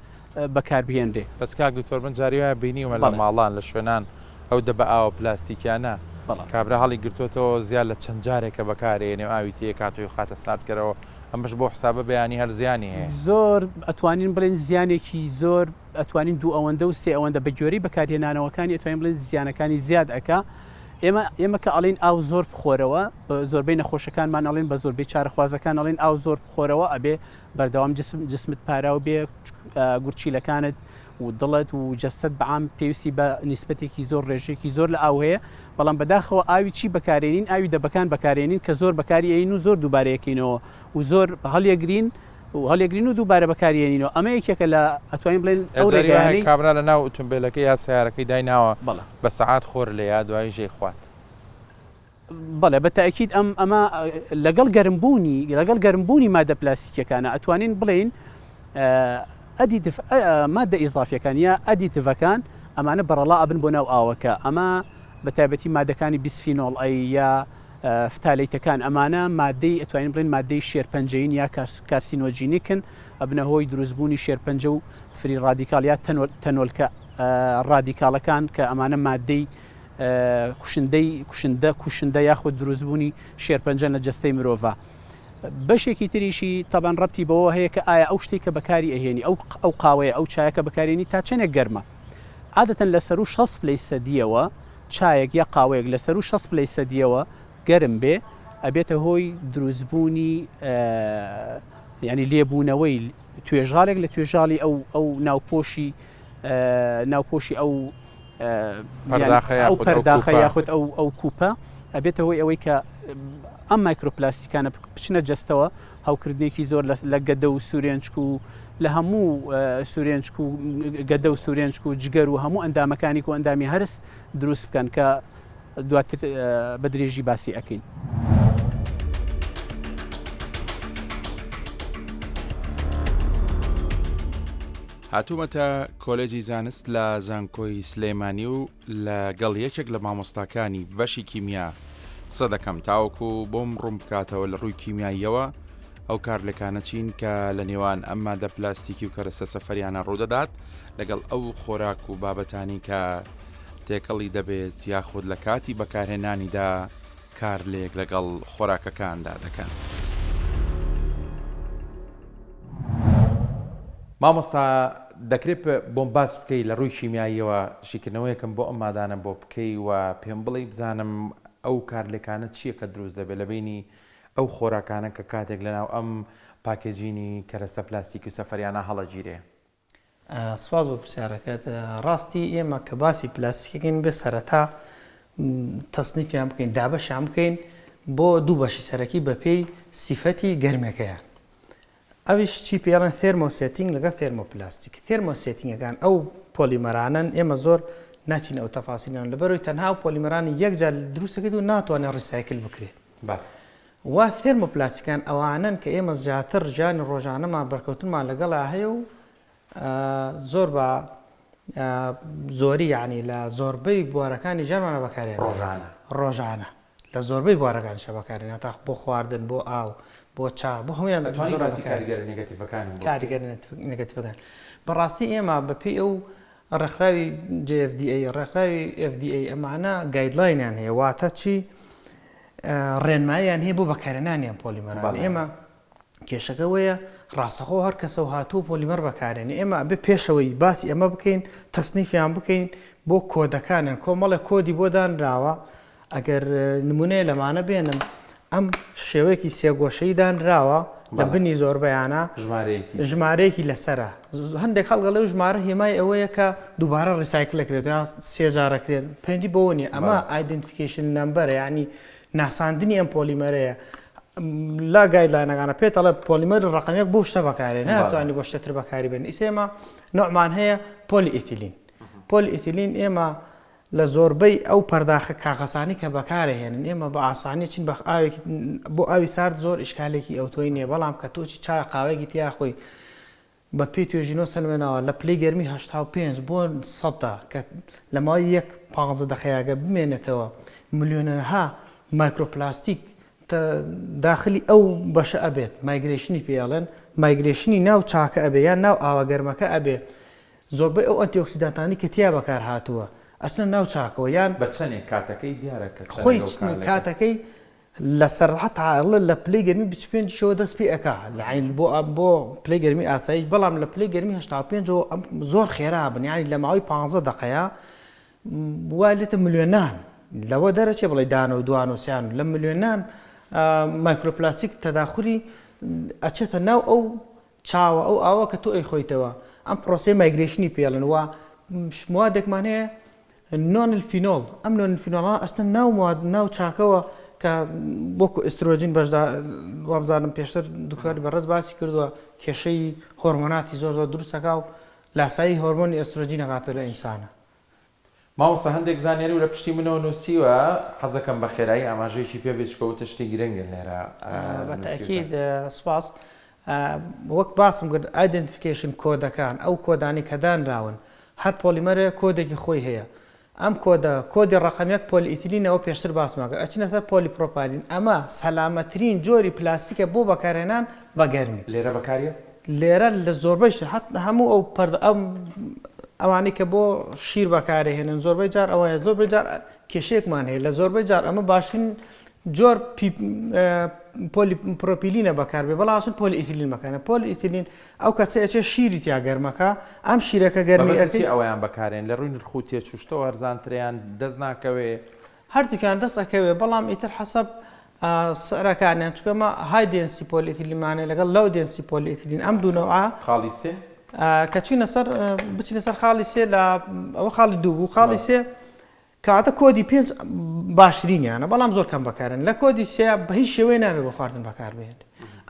بەکار بهێنرێ. بەس کاک دکتۆر من جاری وایە بینیومە لە ماڵان لە شوێنان ئەو دەبە ئاوە پلاستیکیانە کابرا هەڵی گرتۆتەوە زیاد لە چەند جارێکە بەکارێنێ و ئاوی تێکات و خاتە ساردکەرەوە ئەمەش بۆ حسابە بەیانی هەر زیانی هەیە. زۆر ئەتوانین بڵێین زیانێکی زۆر ئەتوانین دوو ئەوەندە و سێ ئەوەندە بە گوێرەی بەکارهێنانەوەکانی ئەتوانین بڵێین زیانەکانی زیاد ئەکا ئێمە ئێمە کە ئەڵێین ئاو زۆر بخۆرەوە بە زۆربەی نەخۆشەکانمان ئەڵێن بە زۆربەی چارەخوازەکان ئەڵێن ئاو زۆر بخۆرەوە ئەبێ بەردەوام جسم جسمت پاراو بێ گورچیلەکانت و دڵت و جەستەت بە عام پێویستی بە نیسبەتێکی زۆر ڕێژەیەکی زۆر لە ئاو هەیە بەڵام بەداخەوە ئاوی چی بەکارێنین ئاوی دەبەکان بەکارێنین کە زۆر بەکاری ئەین و زۆر دووبارەیەکەینەوە و زۆر هەڵیەگرین و هەڵیەگرین و دووبارە بەکاریێنینەوە ئەمە یەکێکە لە ئەتوانین بڵێن ئەو جاری وایە ڕێگایانەی کابرا لە ناو ئوتومبێلەکەی یا سەیارەکەی دایناوە بەڵێ. بە سەعات خۆر لێیا دواییش ئەیخوات. بەڵێ بە تەئکید ئەم ئەمە لەگەڵ گەرمبوونی لەگەڵ گەرمبوونی مادە پلاستیکیەکانە ئەتوانین بڵێین additive مادە ئیزافیەکان یا additive ەکان ئەمانە بەڕەڵا ئەبن بۆ ناو ئاوەکە ئەمە بە تایبەتی مادەکانی bisphenol A یا phthalate ەکان ئەمانە مادەی ئەتوانین بڵێن مادەی شێرپەنجەین یا carcinogenic ن ئەبنە هۆی دروستبوونی شێرپەنجە و free radical یا تەنۆلکە ڕادیکاڵەکان کە ئەمانە مادەی کوشندەی کوشندە کوشندە یاخود دروستبوونی شێرپەنجەن لە جەستەی مرۆڤا. بەشێکی تریشی تەبعەن ڕەبتی بەوە هەیە کە ئایا ئەو شتەی کە بەکاری ئەهێنی ئەو ئەو قاوەیە ئەو چایە کە بەکارێنی تا چەندێک گەرمە عادەتەن لە سەروو 60 پلەی سەدیەوە چایەک یا قاوەیەک لە سەروو 60 پلەی سەدیەوە گەرم بێ ئەبێتە هۆی دروستبوونی یعنی لێبوونەوەی توێژاڵێک لە توێژاڵی ئەو ئەو ناوپۆشی ناوپۆشی ئەو ئەو پەرداخە یاخود ئەو ئەو کوپە ئەبێتە هۆی ئەوەی کە ئەم مایکرۆپلاستیکانە بچنە جەستەوە هەوکردنێکی زۆر لە گەدە و سورێنچک و لە هەموو سورێنچک و گەدە و سورێنچک و جگەر و هەموو ئەندامەکانی و ئەندامی هەرس دروست بکەن کە دواتر بە درێژی باسی ئەکەین. هاتوومەتە کۆلێجی زانست لە زانکۆی سلێمانی و لە گەڵ یەکێک لە مامۆستاکانی بەشی کیمیا قسە دەکەم تاوەکو بۆم ڕوون بکاتەوە لە ڕووی کیمیاییەوە ئەو کارلێکانە چین کە لە نێوان ئەم مادە پلاستیکی و کەرەسە سەفەریانە ڕوودەدات لەگەڵ ئەو خۆراک و بابەتانی کە تێکەڵی دەبێت یاخود لە کاتی بەکارهێنانیدا کارلێک لەگەڵ خۆراکەکاندا دەکەن. مامۆستا دەکرێت بۆم باس بکەی لە ڕووی کیمیاییەوە شیکردنەوەیەکم بۆ ئەم مادانە بۆ بکەی و پێم بڵێی بزانم ئەو کارلێکانە چییە کە دروست دەبێت لە بەینی ئەو خۆراکانە کە کاتێک لەناو ئەم packaging ی کەرەستە پلاستیکی و سەفەریانە هەڵەگیرێ؟ سپاس بۆ پرسیارەکەت. ڕاستی ئێمە کە باسی پلاستیکەکەین بێ سەرەتا تەسنیفیان بکەین دابەشیان بکەین بۆ دوو بەشی سەرەکی بەپێی سیفەتی گەرمەکەیان ئەویش چی پێڵێن thermosetting لەگەڵ thermoplastic thermosetting ەکان ئەو. پۆلیمەرانەن ئێمە زۆر ناچینە ئەو تەفاسیلانە لەبەرئەوەی تەنها ئەو پۆلیمەرانە یەک جار دروستەکەیت و ناتوانێت recycle بکرێت و ثێرمۆپلاستیکان ئەوانەن کە ئێمە زیاتر ژیانی ڕۆژانەمان بەرکەوتنمان لەگەڵا هەیە و زۆر بە زۆری یعنی لە زۆربەی بوارەکانی ژیانمانە بەکارێن ڕۆژانە ڕۆژانە لە زۆربەی بوارەکانیشا بەکارێن هەتا بۆ خواردن بۆ ئاو بۆ چا بۆ هەموویان ئەتوانی زۆر باسی بەکارێن کاریگەرە نێگەتیڤەکانیم بۆ بکەی؟ کاریگەرە نێگەتیڤەکان بەڕاستی ئێمە بەپێی ئەو ڕێکخراوی JFDA ڕێکخراوی FDA ئەمانە guideline یان هەیە واتە چی ڕێنماییان هەیە بۆ بەکارهێنانی ئەم پۆلیمەرانە بەڵێ. ئێمە کێشەکە وەیە ڕاستەخۆ هەر کەسە و هاتووە پۆلیمەر بەکارێنێ ئێمە ئەبێ پێشەوەی باسی ئەمە بکەین تەسنیفیان بکەین بۆ کۆدەکانیان کۆمەڵێک کۆدی بۆ دانراوە ئەگەر نمونەیە لەمانە بێنم ئەم شێوەیەکی سێگۆشەی دانراوە لە بنی زۆربەیانە ژمارەیەکی لەسرە هەندێک خەڵگەڵێ و ژمارە هێمای ئەوەیە کە دووبارە recycle ەکرێت یان سێجارەکرێن پەیوەندی بەوە نیە ئەمە identification number ە ینی ناساندنی ئەم پۆلیمەرەیە لا guideline ەکانە پێت ئەڵێ پۆلیمەری ڕقم یەک بۆ شتە بەکارێ ناتوانانی بۆ شتە تر بەکاری بێن ئیسە ئێمە نوعمان هەیە پۆلی ئیتیلین پۆلی ئیتیلین ئێمە لە زۆربەی ئەو پەرداخە کاغەزانەی کە بەکارەهێنن ئێمە بە ئاسانی چین بە ئاوێکی بۆ ئاوی سارد زۆر ئیشکالێکی ئەوتۆی نییە بەڵام کە تۆچی چا قاوەیەکی تیا خۆی بە پێی توێژینەوە سەلمێناوە لە پلەی گەرمی 85 بۆ سەدا کە لە ماوەی یەک پانزە دەقەیە گەر بمێنێتەوە ملیۆنەها مایکرۆپلاستیک داخلی ئەو بەشە ئەبێت migration ی پێ ئەڵێن migration ی ناو چاکە ئەبێ یان ناو ئاوە گەرمەکە ئەبێ زۆربەی ئەو antioxidant انەی کە تیا بەکار هاتووە ئەچنە ناو چاکەوە یان. بە چەنێک کاتەکەی دیارە کە چەنێک خۆی ئەو کارلێکە. کاتەکەی لە سەرحەتا ئەڵێ لە پلەی گەرمی 25 شەوە دەست پێ ئەکا یانی بۆ بۆ پلەی گەرمی ئاسایش بەڵام لە پلەی گەرمی 85 ەوە ئەم زۆر خێرا بن یانی لە ماوەی 15 دەقەیە وا لێتە ملیۆنان لەوە دەرەچێ بڵێ دانە و دوان و سیان لە ملیۆنان مایکرۆپلاستیک تەداخلی ئەچێتە ناو ئەو چاوە ئەو ئاوە کە تۆ ئەیخۆیتەوە ئەم پرۆسەی migration ی پێڵن و موادێکمان هەیە nonylphenol ئەم nonylphenol انە ئەچنە ناو مواد ناو چاکەوە کە وەکو ئێسترۆجین بەشدا وابزانم پێشتر دکتۆری بەڕێز باسی کردووە کێشەی هۆرمۆناتی زۆر زۆر دروستەکا و لاسایی هۆرمۆنی ئێسترۆجین ئەکاتەوە لە ئینسانە. مامۆستا هەندێک زانیاری و لە پشتی منەوە نووسیوە حەزەکەم بە خێرایی ئاماژەیەکی پێ بێت چونکە وتت شتی گرنگن لێرە بە نووسیوتە. تەئکید سوپاس. وەک باسم کرد identification کۆدەکان ئەو کۆدانەی کە دانراون هەر پۆلیمەرێک کۆدێکی خۆی هەیە ئەم کۆدە کۆدی ڕەقەم یەک پۆلی ئیتیلینە ئەوە پێشتر باسمان کرد ئەچینە سەر پۆلی پرۆپالین ئەمە سەلامەترین جۆری پلاستیکە بۆ بەکارهێنان بە گەرمی. لێرە بەکاریە؟ لێرە لە زۆربەی شت حەت هەموو ئەو پەردە ئەم ئەوانەی کە بۆ شیر بەکارهێنن زۆربەی جار ئەوەیە زۆربەی جار کێشەیەکمان هەیە لە زۆربەی جار ئەمە باشترین جۆر پۆلی پرۆپیلینە بەکاربێ بەڵام ئەچن پۆلی ئیتیلین بەکارێن پۆلی ئیتیلین ئەو کەسەی ئەچێ شیری تیا گەرمەکە ئەم شیرەکە گەرمی مەبەستت ئەکەی چیە ئەوەیان بەکارێن لە ڕووی نرخ و تێچووشتەوە هەرزانترە یان دەست ناکەوێ؟ هەردووکیان دەست ئەکەوێ بەڵام ئیتر حەسەب سعرەکانیان چونکە ئەمە high density polyethylene مان هەیە لەگەڵ low density polyethylene ئەم دوو نەوعە خاڵی سێ کە چوینە سەر بچینە سەر خاڵی سێ لە ئەوە خاڵی دوو بوو خاڵی سێ کەواتە کۆدی پێنج باشترینیانە بەڵام زۆر کەم بەکارن لە کۆدی سێ بە هیچ شێوەیە نابێ بۆ خواردن بەکاربێن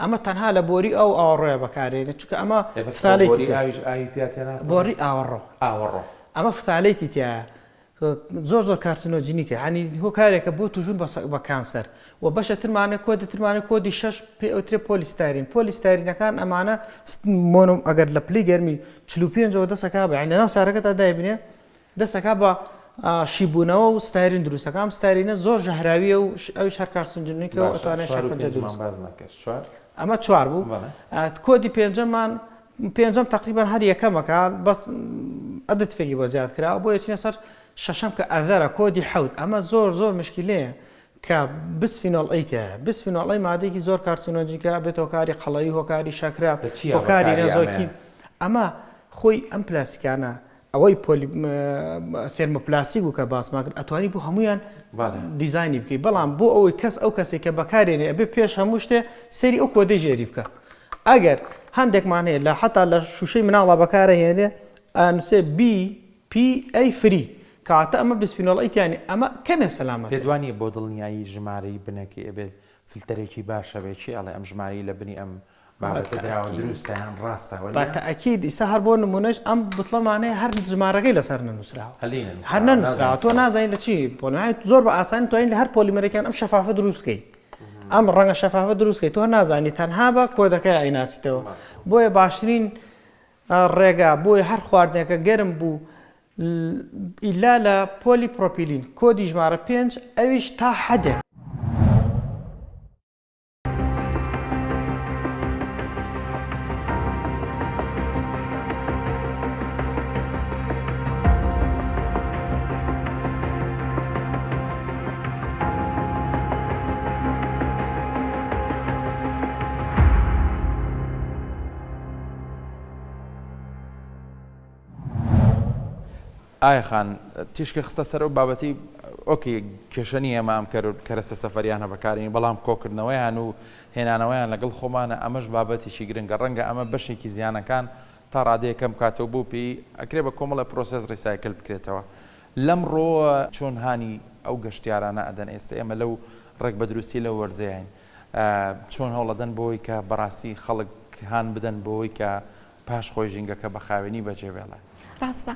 ئەمە تەنها لە بۆری ئەو ئاوەڕۆیە بەکارێنێت چونکە ئەمە phthalate ی ئاویش ئاوی پیا تێناپەڕێ؟ بۆری ئاوەڕۆ ئاوەڕۆ ئەمە phthalate ی تیایە زۆر زۆر carcinogenic ە یانی هۆکارێکە بۆ توشبوون بە کانسەر و بەشە ترمانە کۆدی ترمانە کۆدی شەش پێ ئەوترێ polystyrene پۆلیستایرینەکان ئەمانە مۆنۆم ئەگەر لە پلەی گەرمی 45ەوە دەسەکا بە یانی لەناو سارەکەتا دایبنێ دەسەکا بە شیبوونەوە و ستایرین دروستەکە ئەم ستایرینە زۆر ژەهراویە و ئەویش هەر carcinogenic ە و باشە ئەتوانێت چوار و شێرپەنجە پێنجمان دروست باس نەکرد چوار ئەمە چوار بوو بەڵێ کۆدی پێنجەمان پێنجەم تەقریبەن هەر یەکەمەکە بەس additive ێکی بۆ زیاد کراوە بۆ یەچینە سەر شەشەم کە other ە کۆدی حەوت ئەمە زۆر زۆر مشکلەیە کە bisphenol A تیایە bisphenol A مادەیەکی زۆر carcinogenic ە بێت هۆکاری قەڵەوی هۆکاری شەکرە لە چیا هۆکاری بەکاری نەزۆکی ئەمەیان؟ ئەمە خۆی ئەم پلاستیکانە ئەوەی پۆلی thermoplastic بوو کە باسمان کرد ئەتوانی بۆ هەمویان دیزاینی بکەی بەڵام بۆ ئەوەی کەس ئەو کەسێک کە بەکارێنێ ئەبێ پێش هەموو شتێ سەیری ئەو کۆدەی ژێری بکە ئەگەر هەندێکمان هەیە لە حتا لە شوشەی مناڵە بەکارەهێنێ ئەنووسێ BPA free کەواتە ئەمە bisphenol A تیانی ئەمە کەمێک سەلامەتە. پێت وا نییە بۆ دڵنیایی ژمارەی بنەکەی ئەبێت فلتەرێکی باش هەبێت کێ ئەڵێ ئەم ژمارەی لە بنی ئەم. بابەتە دراوە دروستە یان ڕاستە وەنیە؟ بە تەئکید ئیستا هەر بۆ نمونەش ئەم بتڵەمانەیە هەر ژمارەکەی لەسەر نەنووسراوە هەر نەنووسراوە تۆ نازانین لە چی پۆلیمەر زۆر بە ئاسانی توانین لە هەر پۆلیمەرێکیان ئەم شەفافە دروستکەی ئەم ڕەنگە شەفافە دروستکەی تۆ نازانی تەنها بە کۆدەکەی ئەیناسیتەوە بۆیە باشترین ڕێگا بۆیە هەر خواردنێکە گەرم بوو ئیلا لە پۆلی پرۆپیلین کۆدی ژمارە پێنج ئەویش تا حەدێک. ئایا خان تیشکی خستە سەر ئەو بابەتی ئۆکەی کێشە نییە ئێمە ئەم کەرەسە سەفەریانە بەکارین بەڵام کۆکردنەوەیان و هێنانەوەیان لەگەڵ خۆمانە ئەمەش بابەتێکی گرنگە ڕەنگە ئەمە بەشێکی زیانەکان تا ڕادەیەک کەم بکاتەوە بۆ پێی ئەکرێ بە کۆمەڵێ پرۆسێس recycle بکرێتەوە لەم ڕۆوە چۆن هانی ئەو گەشتیارانە ئەدەن ئێستە ئێمە لەو ڕێک بە دروستی لەو وەرزەیاین چۆن هەوڵەدەن بۆی کە بەڕاستی خەڵک هان بدەن بۆی کە پاش خۆی ژینگەکە بە خاوێنی بەجێ بێڵێ. ڕاستە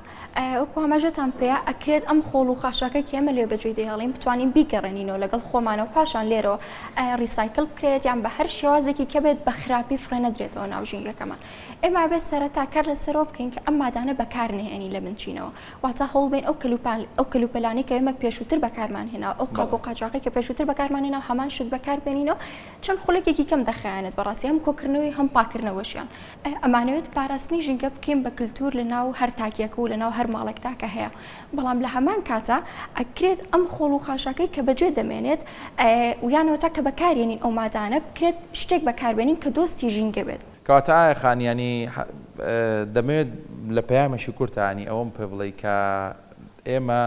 وەکو ئاماژەتان پێیا ئەکرێت ئەم خۆڵ و خاشاکەی کە ئێمە لێ بەجێی دەهێڵین بتوانین بیگەڕێنینەوە لەگەڵ خۆمانەوە پاشان لێرەوە recycle بکرێت یان بە هەر شێوازێکی کە بێت بە خراپی فڕێ نەدرێتەوە ناو ژینگەکەمان ئێمە ئەبێت سەرەتا کار لەسەرەوە بکەین کە ئەم مادانە بەکار نەهێنین لە بنچینەوە واتە هەوڵ بەین ئەو کەلوپال ئەو کەلوپەلانەی کە ئێمە پێشووتر بەکارمان هێناوە ئەو قاپ و قاچاغەی کە پێشووتر بەکارمان هێناوە هەمان شت بەکار بێنینەوە چەند خولەکێکی کەم دەخایەنێت بەڕاستی هەم کۆکردنەوەی هەم پاکردنەوەشیان. ئەمانەوێت پاراستنی ژینگە بکەین بە کلتور لە ناو هەر تاکێک و لە ناو هەر ماڵێکدا کە هەیە بەڵام لە هەمان کاتا ئەکرێت ئەم خۆڵ و خاشاکەی کە بەجێ دەمێنێت و یانەوە تا کە بەکارێنین ئەو مادانە بکرێت شتێک بەکاربێنین کە دۆستی ژینگە بێت. کەواتە ئایا خان یانی دەمەوێت لە پەیامێکی کورتا یانی ئەوەم پێ بڵێی کە ئێمە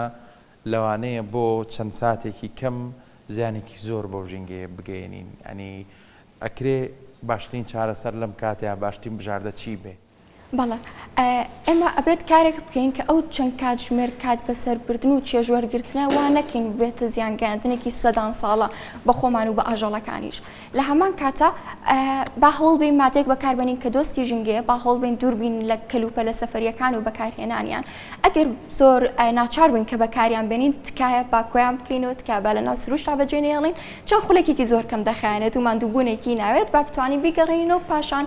لەوانەیە بۆ چەند ساتێکی کەم زیانێکی زۆر بەو ژینگەیە بگەیەنین یانی ئەکرێ باشترین چارەسەر لەم کاتەیا باشترین بژاردە چی بێ؟ بەڵێ ئێمە ئەبێت کارێک بکەین کە ئەو چەند کاتژمێر کات بەسەربردن و چێژوەرگرتنە وا نەکەین ببێتە زیان گەیاندنێکی سەدان ساڵە بە خۆمان و بە ئاژەڵەکانیش لە هەمان کاتا با هەوڵ بەین مادەیەک بەکاربێنین کە دۆستی ژینگەیە با هەوڵ بەین دوور بین لە کەلوپەلە سەفەرییەکان و بەکارهێنانیان ئەگەر زۆر ناچار بووین کە بەکاریان بێنین تکایە با کۆیان بکەینەوە تکایە با لەناو سروشتا بەجێ نەیەڵین چەند خولەکێکی زۆر کەم دەخایەنێت و ماندووبوونێکی ناوێت با بتوانین بیگەڕێنینەوە پاشان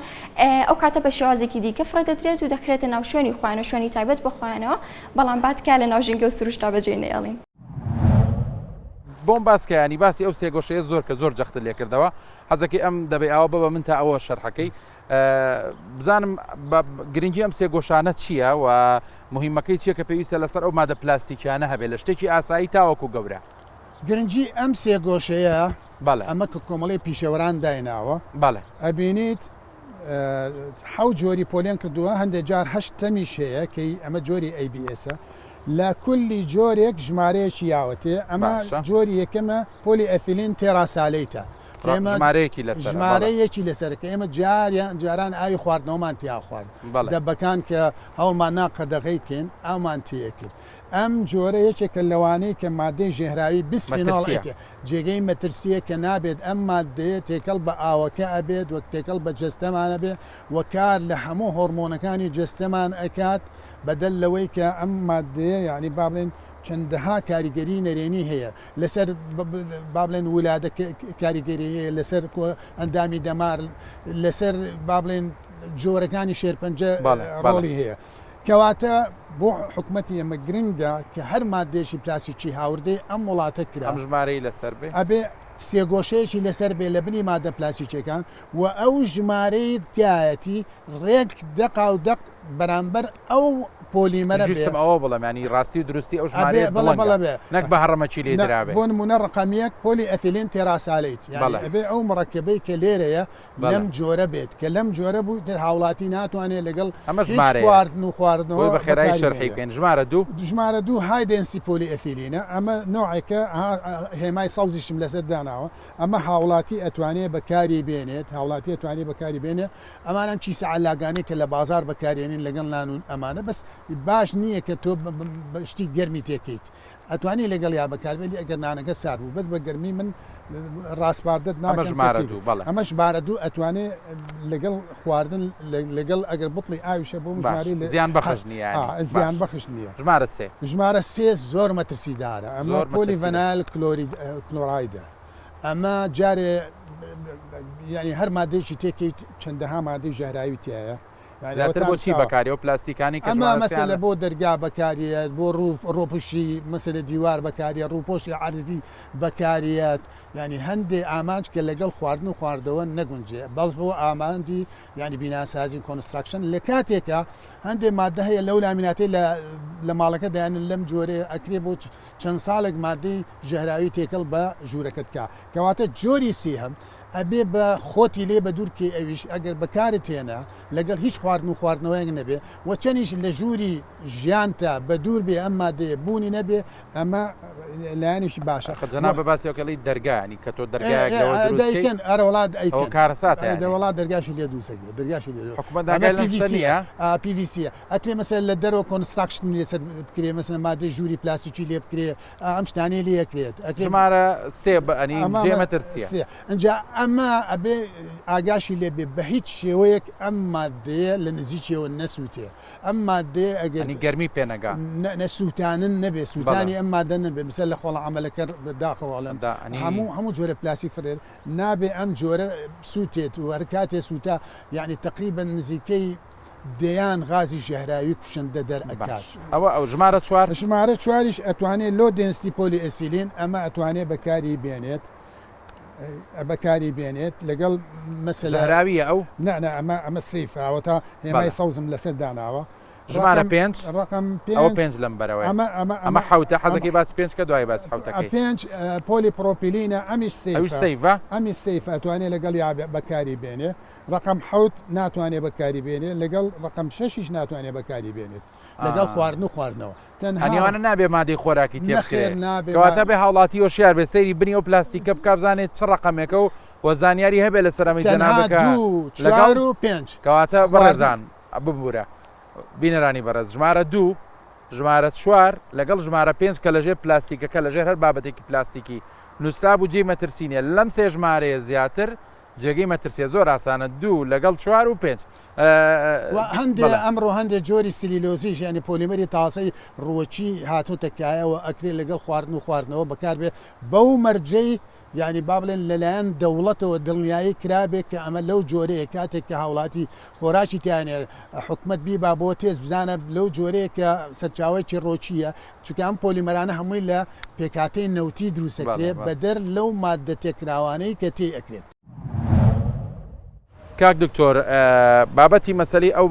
ئەو کاتە بە شێوازێکی دیکە فڕێ دەدرێت و دەخرێتە ناو شوێنی خۆیان و شوێنی تایبەت بە خۆیانەوە بەڵام با تکایە لەناو ژینگە و سروشتا بەجێی نەیەڵین. بۆم باس کە یانی باسی ئەو سێگۆشەیە زۆر کە زۆر جەختت لێ کردەوە حەزەکەی ئەم دەبەی ئاوە ببە من تا ئەوە شەرحەکەی بزانم گرنگی ئەم سێگۆشانە چییە و مهمەکەی چییە کە پێویستە لەسەر ئەو مادە پلاستیکیانە هەبێت لە شتێکی ئاسایی تاوەکو گەورە. گرنگی ئەم سێگۆشەیە ئەمە کە کۆمەڵەی پیشەوەران دایناوە ئەبینیت حەوت جۆری پۆلێن کردووە، هەندێک جار هەشت تەمیش هەیە کە ئەمە جۆری ABS ە. لە کولی جۆرێک ژمارەیەکی یاوەتێ، ئەمە جۆری یەکەمە پۆلی ئەثیلین تێراسالەیتە کە ئێمە ژمارەیەکی لەسەرە، بەڵێ. ژمارەیەکی لەسەرە کە ئێمە جاریان جاران ئاوی خواردنەوەمان تیا خوارد، بەڵێ. دەبەکان کە هەوڵمان نا قەدەغەی بکەین ئاومان تێ ئەکرد. ئەم جۆرە یەکێکە لەوانەی کە مادەی ژەهراوی بیسفینۆڵ مەترسییە. ئەی جێگەی مەترسییە کە نابێت ئەم ماددەیە تێکەڵ بە ئاوەکە ئەبێت و تێکەڵ بە جەستەمان ئەبێ و کار لە هەموو هۆرمۆنەکانی جەستەمان ئەکات بەدەر لەوەی کە ئەم ماددەیە یانی با بڵێین چەندەها کاریگەری نەرێنی هەیە لەسەر با بڵێن ولادە کاریگەری هەیە لەسەر ئەندامی دەمار لەسەر با بڵێن جۆرەکانی شێرپەنجە ڕۆڵی هەیە. کەواتە بۆ حکومەتی ئێمە گرنگە کە هەر ماددەیەکی پلاستیکی هاوردەی ئەم وڵاتە کرا ئەم ژمارەی لەسەر بێ. ئەبێ سێگۆشەیەکی لەسەر بێ لە بنی ماددە پلاستیکیەکان و ئەو ژمارەی تیایەتی ڕێک دەقاو دەق بەرامبەر ئەو پۆلیمەرە بێ. ویستم ئەوە بڵێم یانی ڕاستی و دروستی ئەو ئەبێ ژمارەیە بەڵێ دڵنگە بەڵێ بێ. نەک بە هەڕەمەکی لێ نا درابێ. بۆ نموونە ڕەقەم یەک پۆلی ئەثیلین تێراسالەیت یانی بەڵێ. ئەبێ ئەو مڕەکەبەی کە لێرەیە بەڵێ. لەم جۆرە بێت کە لەم جۆرە بوو ئیتر هاوڵاتی ناتوانێت لەگەڵ ئەمە هیچ ژمارەیەک خواردن و بۆی خواردنەوە بە خێرایی بەکاری شەرحی بێنێت. بکەین ژمارە دوو. ژمارە دوو high density polyethylene ە ئەمە نەوعێکە ها هێمای سەوزیشم لەسەر داناوە. داناوە ئەمە هاوڵاتی ئەتوانێ بەکاری بێنێت هاوڵاتی ئەتوانێ بەکاری بێنێ ئەمان ئەم کیسە عەلاگانەی کە لە بازاڕ بەکارێنین لەگەڵ نان و ئەمانە بەس باش نییە کە تۆ شتی گەرمی تێکەیت ئەتوانی لەگەڵیا بەکاربێنی ئەگەر نانەکە سارد بوو بەس بە گەرمی من ڕاسپاردەت ئەمە ناکەم کە ژمارە تێ دوو بەڵێ. ئەمە ژمارە دوو ئەتوانێ لەگەڵ خواردن لەگەڵ ئەگەر بوتڵی ئاویشە بۆ باش ژمارەی لە زیان هە بەخش نییە ئا یانی زیان باش بەخش نییە. ژمارە سێ. ژمارە سێ زۆر مەترسیدارە ئەمە زۆر پۆلی مەترسیدار. ڤەنایل کلۆرید کلۆرایدە ئەمە جارێ یانی هەر مادەیەکی تێکەیت چەندەها مادەی ژەهراوی تیایە یانی زیاتر ئەوەتان بۆ چی چاوە بەکاریە ئەو پلاستیکانەی کە ئەمە ژمارە سێیان مەسەلە لە بۆ دەرگا بەکاریەت بۆ ڕوو ڕۆپشی مەسەلە دیوار بەکاریە ڕووپۆشی عەرزی بەکاریەت یانی هەندێ ئامانج کە لەگەڵ خواردن و خواردەوە نەگونجێ بەڵس بۆ ئامانجی یانی بیناسازی و construction لە کاتێکا هەندێ مادە هەیە لەو لامیناتەی لە لە ماڵەکە دایانن لەم جۆرەیە ئەکرێ بۆ چەند ساڵێک مادەی ژەهراوی تێکەڵ بە ژوورەکەت کا کەواتە جۆری سێهەم ئەبێ بە خۆتی لێ بە دوور کەی ئەویش ئەگەر بەکارت هێنا لەگەڵ هیچ خواردن و خواردنەوەیەک نەبێ وە چەنیش لە ژووری ژیانتا بە دوور بێ ئەم مادەیە بوونی نەبێ ئەمە لایەنێکی باشە ئاخر وە جەنابت باسی ئەوە کەی دەرگا یانی کە تۆ ئێ دەرگایەک ئێ لەوە دروست کەی دەیکەن ئەرە وەڵا ئەوە ئەیکەن کارەساتە ئەرە یانی. دەوەڵا دەرگاشی لێ دروست ئەکرێ دەرگاشی لێ دروست حکومەت ئەمە ئاگای پی لەم ڤی شتە سی نییە؟ ئە پی ڤی سی ئەکرێ مەسەلەن لە دەرەوە construction لەسەر بکرێ مەسەلەن مادەی ژووری پلاستیکی لێ بکرێ ئەم شتانەی لێ ئەکرێت ئەکرێ ژمارە سێ بە ئەنی ئەمە جێ ئەمە مەترسیە. سێ ئینجا ئەمە ئەبێ ئاگاشی لێ بێ بە هیچ شێوەیەک ئەم ماددەیە لە نزیکیەوە نەسووتێ ئەم ماددەیە ئەگەر ئەنی گەرمی پێ نەگا. نە نە سووتانن نەبێ بەڵێ. سووتانی ئەم مادە نەبێ مەسەلەن لە خۆڵە عەمەلەکە داخەوە ئەڵێم دا ئەنی. هەموو هەموو جۆرە پلاستیک فرێ نابێ ئەم جۆرە بسووتێت و هەر کاتێ سووتا یانی تەقریبەن نزیکەی دەیان غازی ژەهراوی کوشندە دەر ئەکات. باش ئەوە ئەو ژمارە چوار. ژمارە چواریش ئەتوانێ low density polyethylene ئەمە ئەتوانێ بەکاری بێنێت بەکاری بێنێت لەگەڵ مەسەلە. ژەهراویە ئەو؟ نا نا ئەمە ئەمە safe ە ئەوەتا هێمای بەڵێ. سەوزم لەسەر داناوە. ژمارە ڕەقەم پێنج ڕەقەم ئەوە پێنج پێنج لەم بەرەوەیە ئەمە ئەمە ئەمە ئەمە حەوتە ئەمە حەزەکەی باسی پێنج کە دوای باسی حەوتەکەی. پێنج پۆلی پرۆپیلینە ئەمیش ئەویش safe ە safe ە؟ ئەمیش safe ە ئەتوانێ لەگەڵیا بەکاری بێنێ. ڕەقەم حەوت ناتوانێ بەکاری بێنێ لەگەڵ ڕەقەم شەشیش ناتوانێ بەکاری بێنێت لەگەڵ خواردن و خواردنەوە تەنها ئەنی ئەوانە نابێ مادەی خۆراکی تێ نەخێر بکرێ نابێ کەواتە بێ هاوڵاتی هۆشیار بێ سەیری بنی ئەو پلاستیکە بکا بزانێ چ ڕەقەمێکە و وە زانیاری هەبێ لەسەر ئەمەی تەنها جەنابت کە دوو لەگەڵ چوار و پێنج کەواتە خواردن بەڕێزان ببورە بینەرانی بەڕێز ژمارە دوو ژمارە چوار لەگەڵ ژمارە پێنج کە لەژێر پلاستیکەکە لەژێر هەر بابەتێکی پلاستیکی نووسرابوو جێی مەترسی نییە لەم سێ ژمارەیە زیاتر جێگەی مەترسیە زۆر ئاسانە دوو لەگەڵ چوار و پێنج وە هەندێ بەڵێ. ئەمڕۆ هەندێ جۆری سلیلۆزیش یانی پۆلیمەری تازەی ڕووەکی هاتۆتە کایەوە ئەکرێ لەگەڵ خواردن و خواردنەوە بەکاربێ بەو مەرجەی یانی با بڵێن لەلایەن دەوڵەتەوە دڵنیایی کرابێ کە ئەمە لەو جۆرەیە کاتێک کە هاوڵاتی خۆراکی تیانە حکومەت بیبا بۆ تێست بزانە لەو جۆرەیە کە سەرچاوەیەکی ڕۆکییە چونکە ئەم پۆلیمەرانە هەمووی لە پێکهاتەی نەوتی دروست ئەکرێ بەدەر لەو ماددە تێکراوانەی کە تێی ئەکرێت. کاک دکتۆر بابەتی مەسەلەی ئەو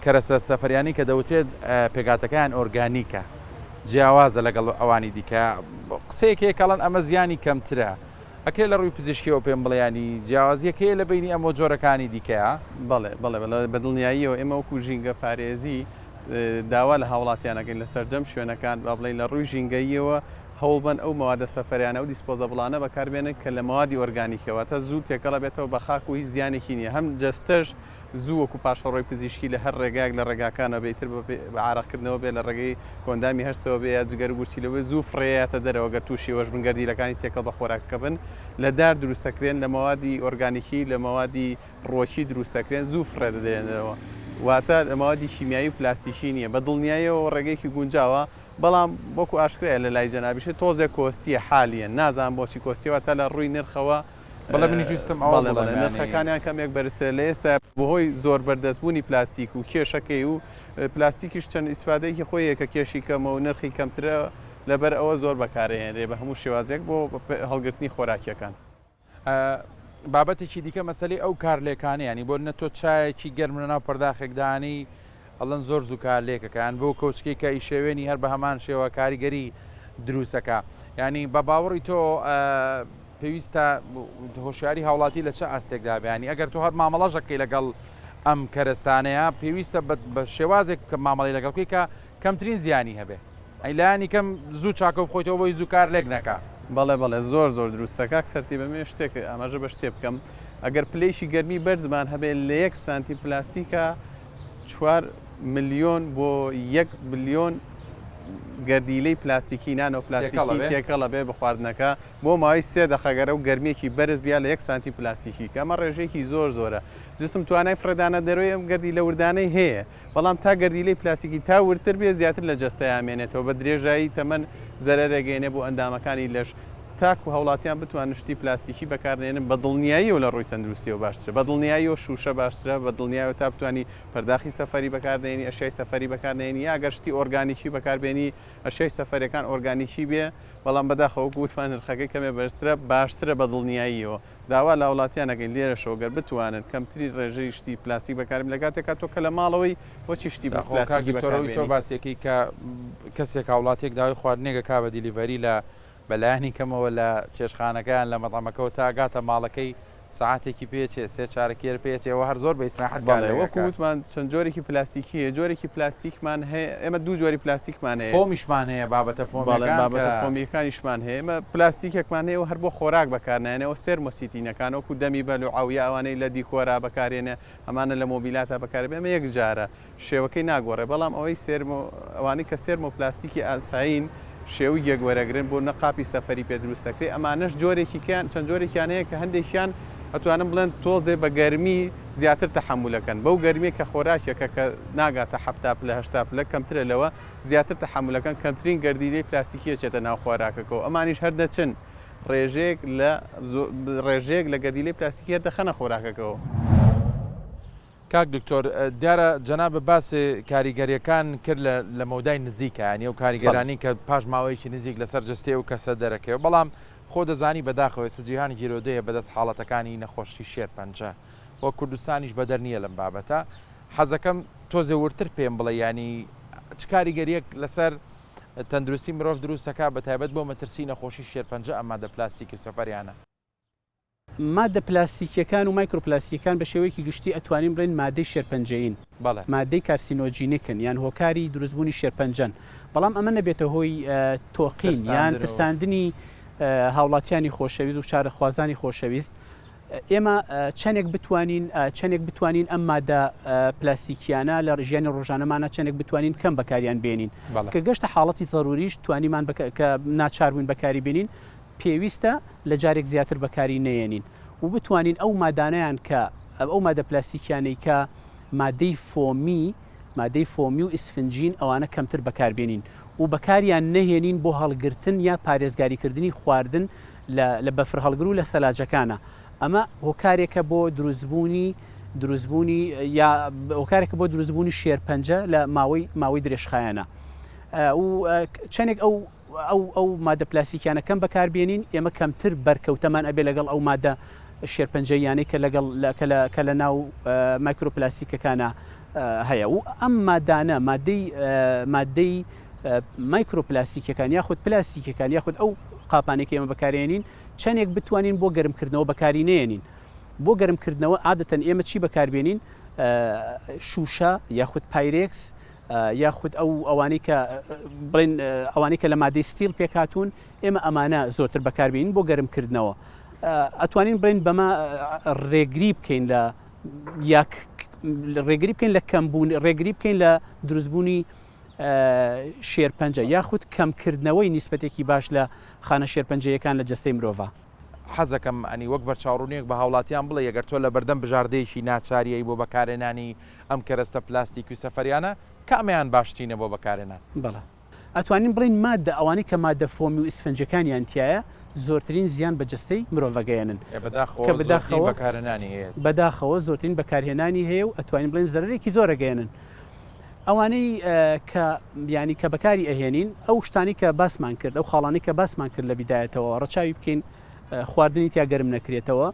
کەرەسە سەفەریانەی کە دەوترێت پێکهاتەکەیان ئۆرگانیکە جیاوازە لەگەڵ ئەوانی دیکە قسەیەک هەیە کە ئەڵێن ئەمە زیانی کەمترە ئەکرێ لە ڕووی پزیشکیەوە پێم بڵێ یانی جیاوازیەک هەیە لە بەینی ئەم و جۆرەکانی دیکەیا؟ بەڵێ بەڵێ بەڵێ بە دڵنیاییەوە ئێمە وەکو ژینگە پارێزی داوا لە هاوڵاتیان ئەکەین لە سەرجەم شوێنەکان با بڵێین لە ڕووی ژینگەییەوە هەوڵبەن ئەو مەوادە سەفەریانە ئەو disposable انە بەکاربێنن کە لە مەوادی ئۆرگانیکە واتە زوو تێکەڵ ئەبێتەوە بە خاک و هیچ زیانێکی نییە هەم جەستەش زوو وەکو پاشەڕۆی پزیشکی لە هەر ڕێگایەک لە ڕێگاکانەوە بێ ئیتر بە عارەقکردنەوە بێ لە ڕێگەی کۆئەندامی هەرسەوە بێ یا جگەر و گورچیلەوە بێ زوو فڕێیاتە دەرەوە گەر تووشی ئەوەش بن گەردیلەکانی تێکەڵ بە خۆراکەکە بن لە دار دروستەکرێن لە مەوادی ئۆرگانیکی لە مەوادی ڕووەکی دروست دەکرێن زوو فڕێ دەدرێنەوە واتە لە مەوادی شیمیایی و پلاستیکی نییە بە دڵنیاییەوە ڕێگەیەکی گونجاوە بەڵام وەکو ئاشکرایە لە لای جەنابیشت تۆزێک costly یە حالیەن نازانم بۆچی costly یە واتە لە ڕووی نرخەوە بەڵێ منیش ویستم ئەوە بەڵێ بڵێم بەڵێ یانی. نرخەکانیان کەمێک بەرزترە لە ئێستا بەهۆی زۆر بەردەستبوونی پلاستیک و کێشەکەی و پلاستیکیش چەند ئیسفادەیەکی خۆی هەیە کە کێشی کەمە و نرخی کەمترە لەبەر ئەوە زۆر بەکارئەهێنرێ بە هەموو شێوازێک بۆ هەڵگرتنی خۆراکیەکان. بابەتێکی دیکە مەسەلەی ئەو کارلێکانە یانی بۆ نە تۆ چایەکی گەرم لەناو پەرداخێک دانێی ئەڵێن زۆر زوو کارلێکەکە یان بۆ کەوچکەی کە ئیشێوێنی هەر بە هەمان شێوە کاریگەری دروستەکە یانی بە باوەڕی تۆ پێویستە هۆشیاری هاوڵاتی لە چ ئاستێکدا بیانی ئەگەر تۆ هەر مامەڵەشەکەی لەگەڵ ئەم کەرەستانەیە پێویستە بە شێوازێک کە مامەڵی لەگەڵ بکەی کە کەمترین زیانی هەبێ ئەی لایەنی کەم زوو چاکە بخۆیتەوە بۆی زوو کار لێک نەکا. بەڵێ بەڵێ زۆر زۆر دروستە کاک سەرتیپ ئەمەوێ شتێک ئاماژە بە شتێ بکەم ئەگەر پلەیەکی گەرمی بەرزمان هەبێ لە یەک سانتیم پلاستیکا چوار ملیۆن بۆ یەک بلیۆن گەردیلەی پلاستیکی نانۆ پلاستیکی تێکەڵە بێ بە خواردنەکە بۆ ماوەی سێ دەقە گەرە و گەرمیەکی بەرز بیا لە یەک سانتی پلاستیکی کە ئەمە ڕێژەیەکی زۆر زۆرە جسم توانای فڕێدانە دەرەوەی ئەم گەردیلە وردانەی هەیە بەڵام تا گەردیلەی پلاستیکی تا وردتر بێ زیاتر لە جەستەیا مێنێتەوە بە درێژایی تەمەن زەرەرەگەیەنێ بۆ ئەندامەکانی لەش تاکو هاوڵاتیان بتوانن شتی پلاستیکی بەکارنێنن بە دڵنیاییەوە لە ڕووی تەندروستیەوە باشترە بە دڵنیاییەوە شوشە باشترە بە دڵنیایەوە تا بتوانی پەرداخی سەفەری بەکارنێنی ئەشیای سەفەری بەکارنێنی یا گەر شتی ئۆرگانیکی بەکاربێنی ئەشیای سەفەریەکان ئۆرگانیکی بێ بەڵام بەداخەوە وەکو وتمان نرخەکەی کەمێ بەرزترە باشترە بە دڵنیاییەوە داوا لە هاوڵاتیان ئەکەین لێرەشەوە گەر بتوانن کەمترین ڕێژەی شتی پلاستیک بەکاربێنن لە کاتێکا تۆ کە لە ماڵەوەی بۆچی شتی جا خۆ کاک پلاستیکی دکتۆر ئەوەی تۆ بەکاربێنی؟ باسی ئەکەی کە کەسێک هاوڵاتیەک داوای خواردنێک ئەکا بە delivery لە بە لایەنی کەمەوە لە چێشتخانەکە یان لە مەتعەمەکەوە تا ئەگاتە ماڵەکەی سەعاتێکی پێ ئەچێ سێ چارەکێر پێ ئەچێ ئەوە هەر زۆر بە ئیسراحەت بەڵێ کارێک وەکو ئەکا. وتمان چەند جۆرێکی پلاستیکی هەیە جۆرێکی پلاستیکمان هەیە ئێمە دوو جۆری پلاستیکمان هەیە. فۆمیشمان هەیە بابەتە بەڵێ فۆمیەکان بابەتە کە. فۆمیەکانیشمان هەیە ئێمە پلاستیکێکمان هەیە و هەر بۆ خۆراک بەکارنایەنێ ئەوە سێرمۆسیتینەکان وەکو دەمی بەلوعە و یا ئەوانەی لە دیکۆرا بەکارێنێ ئەمانە لە مۆبیلاتا بەکاربێ ئەمە یەک جارە شێوەکەی ناگۆڕێ بەڵام ئەوەی سێرمۆ ئەوانەی کە سێرمۆ پلاستیکی ئاسایین شێوگێک وەرەگرن بۆ نە قاپی سەفەری پێ دروست دەکرێ ئەمانەش جۆرێکیکەیان چەند جۆرێکیان هەیە کە هەندێکیان ئەتوانم بڵێن تۆزێ بە گەرمی زیاتر تەحەمولەکەن بەو گەرمیە کە خۆراکێکە کە ناگاتە 70 پلە 80 پلە کەمترە لەوە زیاتر تەحەمولەکەن کەمترین گەردیلەی پلاستیکی ئەچێتە ناو خۆراکەکەوە ئەمانیش هەر دەچن ڕێژەیەک لە ڕێژەیەک لە گەردیلەی پلاستیکی هەر دەخەنە خۆراکەکەوە. کاک دکتۆر دیارە جەنابت باسی کاریگەریەکان کرد لە لە مەودای نزیکە یانی ئەو کاریگەرانی کە پاش ماوەیەکی نزیک لەسەر جەستەی ئەو کەسە دەرەکەوێ بەڵام خۆ دەزانی بەداخەوە ئێستا جیهان گیرۆدەیە بەدەست حاڵەتەکانی نەخۆشی شێرپەنجە و کوردستانیش بەدەر نییە لەم بابەتە حەزەکەم تۆزێ وردتر پێم بڵێ یانی چ کاریگەریەک لەسەر تەندروستی مرۆڤ دروست دەکات بەتایبەت بۆ مەترسی نەخۆشی شێرپەنجە ئەم مادە پلاستیکی و سەفەریانە. ماددە پلاستیکییەکان و مایکرۆپلاستیکەکان بە شێوەیەکی گشتی ئەتوانین بڵێین ماددەی شێرپەنجەیین، ماددەی carcinogenic ن یان هۆکاری دروستبوونی شێرپەنجەن، بەڵام ئەمە نەبێتە هۆی تۆقین یان ترساندنی هاوڵاتیانی خۆشەویست و چارەخوازانی خۆشەویست. ئێمە چەندێک بتوانین چەندێک بتوانین ئەم مادە پلاستیکیانە لە ژیانی ڕۆژانەمانە چەندێک بتوانین کەم بەکاریان بێنین کە گەشتە حاڵەتی زەروریش توانیمان کە ناچار بووین بەکاری بێنین پێویستە لە جارێک زیاتر بەکاری نەیەنین و بتوانین ئەو مادانەیان کە ئەو مادە پلاستیکیانەی کە مادەی فۆمی مادەی فۆمی و ئیسفنجین ئەوانە کەمتر بەکاربێنین و بەکاریان نەهێنین بۆ هەڵگرتن یا پارێزگاریکردنی خواردن لە لە بەفرهەڵگر و لە سەلاجەکانە ئەمە هۆکارێکە بۆ دروستبوونی دروستبوونی یا هۆکارێکە بۆ دروستبوونی شێرپەنجە لە ماوەی ماوەی درێژخایەنە و چەندێک ئەو ئەو ئەو مادە پلاستیکیانە کەم بەکاربێنین ئێمە کەمتر بەرکەوتەمان ئەبێ لەگەڵ ئەو مادە شێرپەنجەییانەی کە لەگەڵ کە لە کە لە ناو مایکرۆپلاستیکەکانە هەیە و ئەم مادانە مادەی مادەی مایکرۆپلاستیکەکان یاخود پلاستیکەکان یاخود ئەو قاپانەی کە ئێمە بەکارێنین چەندێک بتوانین بۆ گەرمکردنەوە بەکاری نێنین بۆ گەرمکردنەوە عادەتەن ئێمە چی بەکاربێنین شوشە یاخود پایرێکس یاخود ئەو ئەوانەی کە بڵێن ئەوانەی کە لە مادەی ستیل پێکهاتوون ئێمە ئەمانە زۆرتر بەکاربێنین بۆ گەرمکردنەوە ئەتوانین بڵێن بەمە ڕێگری بکەین لە یا ڕێگری بکەین لە کەمبوون ڕێگری بکەین لە دروستبوونی شێرپەنجە یاخود کەمکردنەوەی نیسبەتێکی باش لە خانە شێرپەنجەیەکان لە جەستەی مرۆڤا. حەزەکەم ئەنی وەک بەرچاوڕوونیەک بە هاوڵاتیان بڵێی ئەگەر تۆ لەبەردەم بژاردەیەکی ناچاریی بۆ بەکارهێنانی ئەم کەرەستە پلاستیکی و سەفەریانە کامەیان باشترینە بۆ بەکارهێنان؟ بەڵێ ئەتوانین بڵێین مادە ئەوانەی کە مادە فۆمی و ئیسفەنجەکانیان تیایە زۆرترین زیان بە جەستەی مرۆڤ ئەگەیەنن ئێ بەداخەوە کە زۆرترین بەداخەوە بەکارهێنانی هەیە ئێستا. بەداخەوە زۆرترین بەکارهێنانی هەیە و ئەتوانین بڵێین زەرەرێکی زۆر ئەگەیەنن. ئەوانەی کە یانی کە بەکاری ئەهێنین ئەو شتانەی کە باسمان کرد ئەو خاڵانەی کە باسمان کرد لە بیدایەتەوە ڕەچاوی بکەین خواردنی تیا گەرم نەکرێتەوە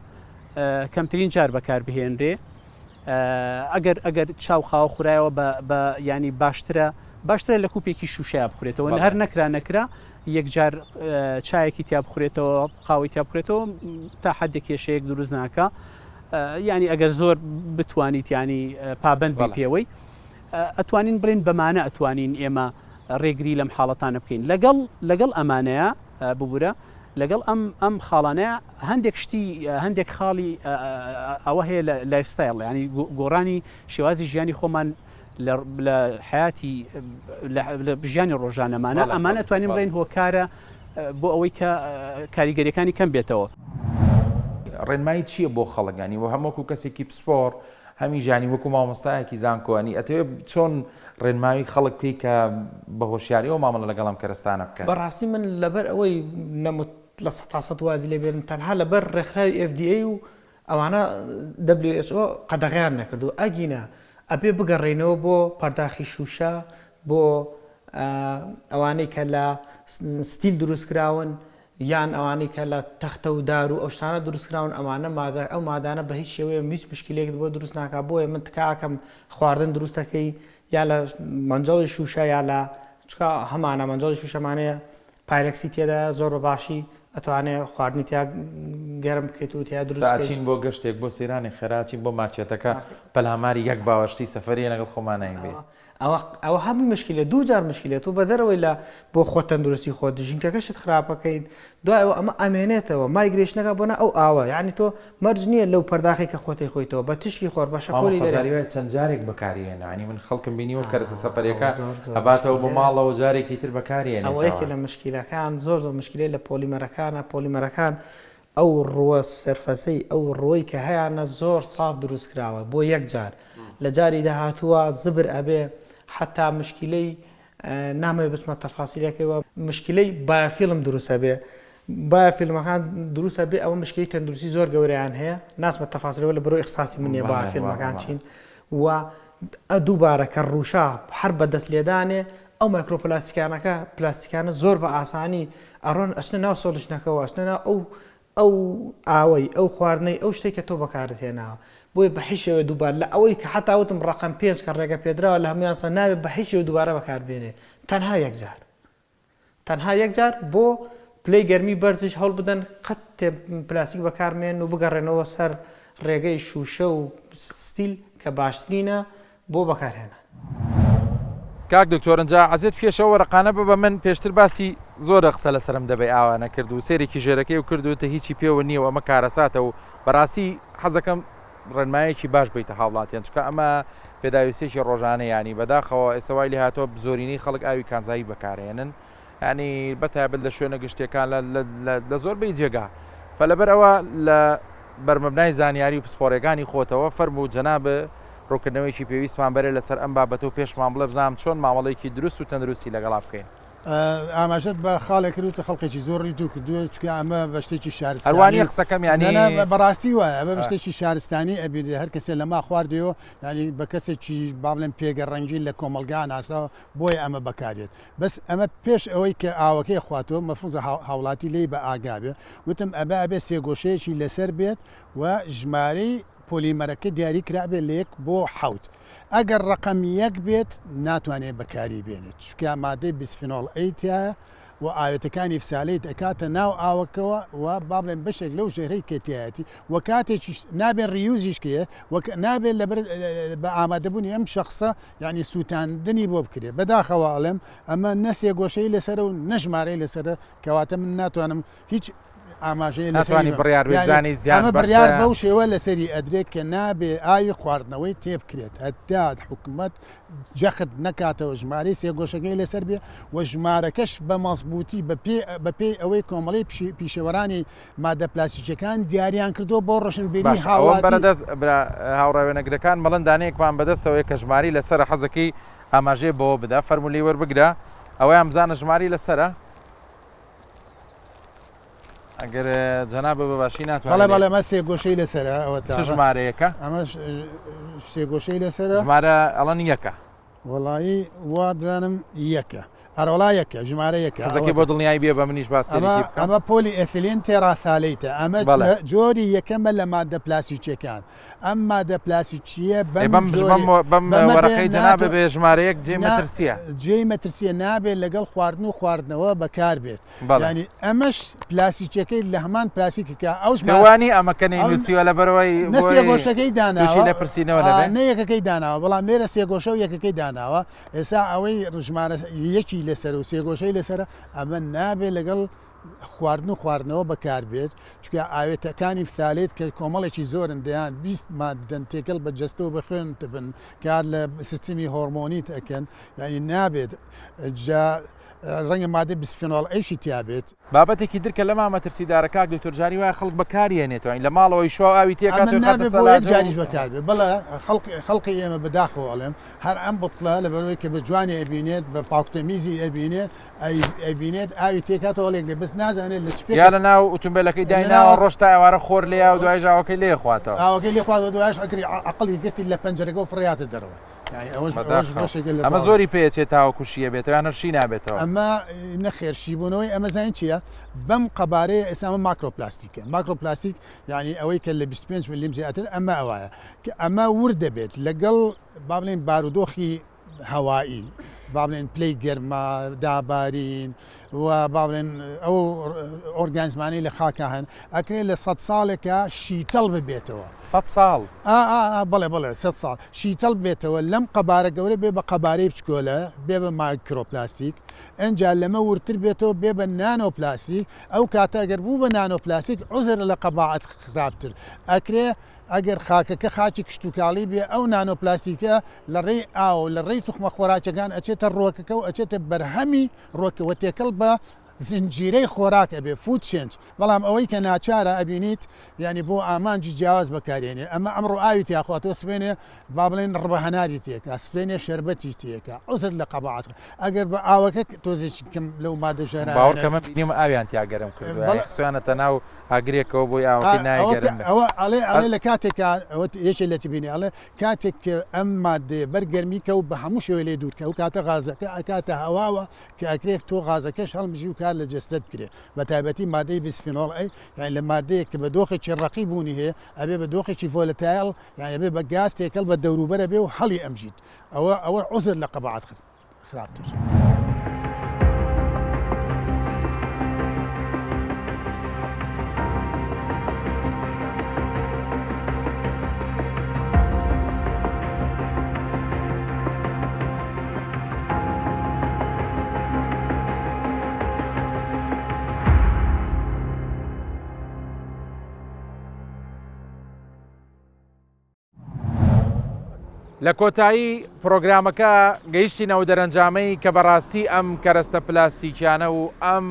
کەمترین جار بەکار بهێنرێ ئەگەر ئەگەر چاو قاوە خورایەوە بە ینی باشترە باشترە لە کوپێکی شوشەیە بخورێتەوە هەر نەکرا نەکرا یەکجار چایەکی تیا بخورێتەوە قاوەی تیا بخورێتەوە تا حدێک کێشەیەک دروست ناکە یانی ئەگەر زۆر بتوانیت یانی پابەند بی پێوەی ئەتوانین بڵێن بەمانە ئەتوانین ئێمە ڕێگری لەم حاڵەتانە بکەین لەگەڵ لەگەڵ ئەمانەیە ببورە. لەگەڵ ئەم ئەم خاڵانەیە هەندێک شتی هەندێک خاڵی ئەوە هەیە لە lifestyle ینی گۆڕانی شێوازی ژیانی خۆمان لە حیاتی لە ژیانی ڕۆژانەمانە ئەمانە توانین بڵێن هۆکارە بۆ ئەوەی کە کاریگەریەکانی کەم بێتەوە. ڕێنمایی چییە بۆ خەڵک ینی و هەم وەکو کەسێکی پسپۆڕ هەمیش ینی وەکو مامۆستایەکی زانکۆ ینی ئەتەوێ چۆن ڕێنمایی خەڵک بکەی کە بە هۆشیاریەوە مامەڵە لەگەڵ ئەم کەرەستانە بکەن؟ بەڕاستی من لەبەر ئەوەی نەموت 100% وازی لێ بێنن تەنها لەبەر ڕێکخراوی FDA و ئەوانە WHO قەدەغەیان نەکردووە ئەگینا ئەبێ بگەڕێینەوە بۆ پەرداخی شووشە بۆ ئەوانەی کە لە ستیل دروست کراون یان ئەوانەی کە لە تەختە و دار و ئەو شتانە دروست کراون ئەمانە مادە ئەو مادانە بە هیچ شێوەیە هیچ مشکلێکت بۆ دروست ناکا بۆیە من تکاکەم خواردن دروستەکەی یا لە مەنجەڵی شووشە یا لە چکا هەمانە مەنجەڵی شووشەمانەیە پایرەکسی تێدایە زۆر بە باشی ئەتوانێ خواردنی تیا گەرم بکەیت و تیا دروست بکەیت. سا ئەچین بۆ گەشتێک بۆ سەیرانی خێرا ئەچین بۆ مارکێتەکە پەلاماری یەک باوەشتی سەفەریە لەگەڵ خۆمان ناین بێ. ئەوە ئەوە هەمووی مشکیلە دوو جار مشکیلە تۆ بەدەرەوەی لە بۆ خۆت تەندروستی خۆت ژینکەکەشت خراپەکەیت دوای ئەوە ئەمە ئەمێنێتەوە migration ەکە بۆ نا ئەو ئاوە یعنی تۆ مەرج نییە لەو پەرداخەی کە خۆت ئەیخۆیتەوە بە تشکی خۆر بە شەپۆلی مامۆستا دەریا. جاری وایە چەند جارێک بەکاری هێنا یانی من خەڵکم بینیوە کەرەسە سەفەریەکە ئەوە زۆر زۆر ئەباتەوە بۆ مشکیلەیە. ماڵەوە جارێکی تر بەکاری ئەوە یەکێ هێنێتەوە. لە مشکیلەکان زۆر زۆر مشکیلەی لە پۆلیمەرەکانە پۆلیمەرەکان ئەو ڕووە surface ەی ئەو ڕووەی کە هەیانە زۆر ساف دروست کراوە بۆ یەک جار لە جاری داهاتووە زبر ئەبێ حەتا مشکیلەی نامەوێ بچمە تەفاسیلەکەی وە مشکیلەی biofilm دروست ئەبێ biofilm ەکان دروست ئەبێ ئەوە مشکلی تەندروستی زۆر گەورەیان هەیە ناچمە تەفاسیلەوە لە بەرەو ئیخساسی من نیە biofilm ەکان چین و دووبارە کە ڕووشا هەر بە دەست لێدانێ ئەو مایکرۆپلاستیکانەکە پلاستیکانە زۆر بە ئاسانی ئەڕۆن ئەچنە ناو solution ەکەوە ئەچنە ناو ئەو ئەو ئاوەی، ئەو خواردنەی، ئەو شتەی کە تۆ بەکارت هێناوە. بۆیە بە هیچ شێوەیەک دووبارە لە ئەوەی کە حەتا وتم ڕەقەم پێنج کە ڕێگە پێدراوە لە هەموویان سا نابێت بە هیچ شێوەیەک دووبارە بەکار بێنرێت. تەنها یەک جار. تەنها یەک جار بۆ پلەی گەرمی بەرزیش هەوڵ بدەن قەت پلاستیک بەکار مێنن و بگەڕێنەوە سەر ڕێگەی شووشە و ستیل کە باشترینە بۆ بەکارهێنان. کاک دکتۆر ئنجا عەزێت پێش ئەو وەرەقانە ببە من پێشتر باسی زۆرە قسە لەسەرم دەبەی ئاوا نەکرد و سەیرێکی ژێرەکەی و کرد وتە هیچی پێوە نییە و ئەمە کارەساتە و بەڕاستی حەزەکەم ڕێنمایەکی باش بەیتە هاوڵاتیان چونکە ئەمە پێداویستیەکی ڕۆژانە یانی بەداخەوە ئێستا وای لێهاتوە زۆرینەی خەڵک ئاوی کانزایی بەکارهێنن یانی بەتایبەت لە شوێنە گشتیەکان لە لە لە زۆربەی جێگا فەلەبەر ئەوە لە بەرمەبنای زانیاری و پسپۆڕیەکانی خۆتەوە فەرموو جەناب ڕوونکردنەوەیەکی پێویستمان بەرێ لەسەر ئەم بابەتە و پێشمان بڵێ بزانم چۆن مامەڵەیەکی دروست و تەندروستی لەگەڵا بکەین. ئاماژەت بە خاڵێک کرد وتت خەڵکێکی زۆر ڕووی توو کردووە چونکە ئەمە بە شتێکی هەر وا شارستانی نییە قسەکەم یانی. نا نا بەڕاستی وایە ئەمە بە شتێکی شارستانی ئەبینرێ هەر کەسێ لە ما خواردەوە یانی بە کەسێکی با بڵێم پێگە ڕەنگین لە کۆمەڵگا ناسراوە بۆیە ئەمە بەکاردێت بەس ئەمە پێش ئەوەی کە ئاوەکەی خواتەوە مەفروزە هاوڵاتی لێی بە ئاگا بێ وتم ئەمە ئەبێ سێگۆشەیەکی لەسەر بێت و ژمارەی پۆلیمەرەکە دیاری کرابێت لە یەک بۆ حەوت ئەگەر ڕەقەم یەک بێت ناتوانێت بەکاری بێنێت چونکە مادەی bisphenol A تیایە و ئاوێتەکانی phthalate ئەکاتە ناو ئاوەکەوە و با بڵێن بەشێک لەو ژەهرەی کە تیایەتی و کاتێکیش نابێت reuse یش کێ و نابێت لەبەر بە ئامادەبوونی ئەم شخصە یعنی سووتاندنی بۆ بکرێت بەداخەوە ئەڵێم ئەمە نە سێگۆشەی لەسەرە و نە ژمارەی لەسەرە کەواتە من ناتوانم هیچ ئاماژەیە لەسەری ناتوانی بەم. بڕیار بێ یانی بزانی زیان ئەمە بڕیار بەخشە بەو شێوە لەسەری ئەدرێت کە نابێ ئاوی خواردنەوەی تێبکرێت هەتا حکومەت جەخت نەکاتەوە ژمارەی سێگۆشەکەی لەسەر بێ و ژمارەکەش بە مەزبووتی بە پێ بە پێی ئەوەی کۆمەڵەی پیشی پیشەوەرانی مادە پلاستیکیەکان دیاریان کردووە بۆ ڕۆشنبیری باشە ئەوەم بەرە هاوڵاتی. دەست برا هاوڕێ وێنەگرەکان بەڵێن دانەیەکمان بەدەستەوەیە کە ژمارەی لەسەرە حەزەکەی ئاماژەیە بەوە بدە فەرموو لێی وەربگرە ئەوەیان بزانە ژمارەی لەسەرە. ئەگەر جەنابت بە باشی ناتوانێت بەڵێ بەڵێ ئەمە سێگۆشەی لەسەرە ئەوە چ ژمارەیەکە ئەمەش سێگۆشەی لەسەرە ژمارە ئەڵەن یەکە وەڵایی وا بزانم یەکە ئەرەوەڵا یەکە ژمارە یەکە حەزەکەی بۆ دڵنیایی بێ بە منیش با سەیرێکی بکەم ئەمە polyethylene terephthalate ە ئەمە جۆری یەکەمە لە ماددە پلاستیکیەکان ئەم مادە پلاستیکییە ئەی بەم بەم جۆری بەم بەم بەمە بێ وەرەقەی جەنابت ناتوان بێ ژمارە یەک جێی نا مەترسییە. جێی مەترسییە نابێت لەگەڵ خواردن و خواردنەوە بەکار بێت بەڵێ. یانی ئەمەش پلاستیکیەکەی لە هەمان پلاستیکە ئەو پێ ژمارە وا نییە ئەمە کە ئەو نەینووسیوە لەبەرئەوەی نە بۆی سێگۆشەکەی تووشی داناوە لێپرسینەوە ئا نەبێ؟ نە یەکەکەی داناوە بەڵام لێرە سێگۆشە و یەکەکەی داناوە ئێستا ئەوەی ژمارە یەکی لەسەرە و سێگۆشەی لەسەرە ئەمە نابێت لەگەڵ. خواردن و خواردنەوە بەکاربێت، چونکە ئاوێتەکانی فثالێت کە کۆمەڵێکی زۆرن دەیان 20 ماددەن تێکەڵ بە جەستە و بە خوێن دەبن کار لە سیستمی هۆرمۆنیت ئەکەن یانی نابێت جا ڕەنگە مادەی بیسفینۆڵ ئەیشی تیابێت. بابەتێکی در کە لەما مەترسیدارە کاک دکتۆر جاری وایە خەڵک بەکاری ئەنێتەوە یانی لە ماڵەوەی شوا ئاوی تێکات ئەمە و نابێ خاتە بۆ یەک سەلاجە و جاریش بەکار بێ بەڵێ خەڵک خەڵقی ئێمە بەداخەوە ئەڵێم هەر ئەم بتڵە لەبەرئەوەی کە بە جوانی ئەبینێت بە پاکوتەمیزی ئەبینێت ئەی ئەبینێت ئاوی تێکاتەوە هەڵیگرێ بەس نازانێت لە چ پێک یا لە ناو ئوتومبێلەکەی دایناوە ڕۆژ تا ئێوارە خۆر لێیا و دوایش ئاوەکەی لێ خواتەوە. ئاوەکەی لێ خواتەوە دوایش ئەگەر عەقڵی گرتی لە پەنجەرەکەوە فڕیاتە دەرەوە. یانی ئەوەش ئەوەش بەداخەوە. بەشێکە لە ئەمە تەواوی. زۆری پێ ئەچێ تاوەکو شی ئەبێتەوە یان هەر شی نابێتەوە؟ ئەمە نەخێر شیبوونەوەی ئەمە زانین چییە؟ بەم قەبارەیە ئێستا ئەمە ماکرۆپلاستیکە ماکرۆپلاستیک یانی ئەوەی کە لە 25 ملیم زیاتر ئەمە ئەوایە کە ئەمە ورد دەبێت لەگەڵ با بڵێین بارودۆخی هەوایی با بڵێن پلەی گەرما دابارین و با بڵێن ئەو ئۆرگانزمانەی لە خاکا هەن ئەکرێ لە سەد ساڵێکا شیتەڵ ببێتەوە. سەد ساڵ؟ ئا ئا ئا بەڵێ بەڵێ سەد ساڵ شیتەڵ ببێتەوە لەم قەبارە گەورە بێ بە قەبارەی بچکۆلە بێ بە مایکرۆپلاستیک ئەنجا لەمە وردتر بێتەوە بێ بە نانۆپلاستیک ئەو کاتە ئەگەر بوو بە نانۆپلاستیک عوزر لە قەباعەت خراپتر ئەکرێ ئەگەر خاکەکە خاکی کشتوکاڵی بێ ئەو نانۆپلاستیکە لە ڕێی ئاو و لە ڕێی توخمە خۆراکیەکان ئەچێتە ڕوەکەکە و ئەچێتە بەرهەمی ڕوەکە و تێکەڵ بە زنجیرەی خۆراک ئەبێ، food change، بەڵام ئەوەی کە ناچارە ئەبینیت یانی بۆ ئامانجی جیاواز بەکارێنێ ئەمە ئەمڕۆ ئاوی تیا خواتەوە سبەینێ با بڵێن ڕبە هەناری تێکا سبەینێ شەربەتی تێکا عوزر لە قەباعەت ئەگەر بە ئاوەکە تۆزێکی کەم لەو مادە ژەهراویانە باوەڕکە من بینیم ئاویان تیا گەرم کردووە یانی خسویانەتە ناو ئاگرێکەوە بۆی ئاوەکەی نایە گەرم بێ. ئەوە ئەڵێ ئەڵێ لە کاتێکا ئەوە یەکێ لە تبینی ئەڵێ کاتێک کە ئەم مادەیە بەر گەرمی کەوت بە هەموو شێوەی لێ دوور کە ئەو کاتە غازەکە ئەکاتە هەواوە کە ئەکرێت تۆ غازەکەش هەڵمژی و کار لە جەستەت بکرێ بە تایبەتی مادەی بیسفینۆڵ ئەی یانی لە مادەیەک کە بە دۆخێکی ڕەقی بوونی هەیە ئەبێ بە دۆخێکی volatile یانی ئەبێ بە گاز تێکەڵ بە دەوروبەر ئەبێ و هەڵی ئەمژیت ئەوە ئەوە عوزر لە قەباعەت خراپتر. لە کۆتایی پرۆگرامەکە گەیشتینە ئەو دەرەنجامەی کە بەڕاستی ئەم کەرەستە پلاستیکیانە و ئەم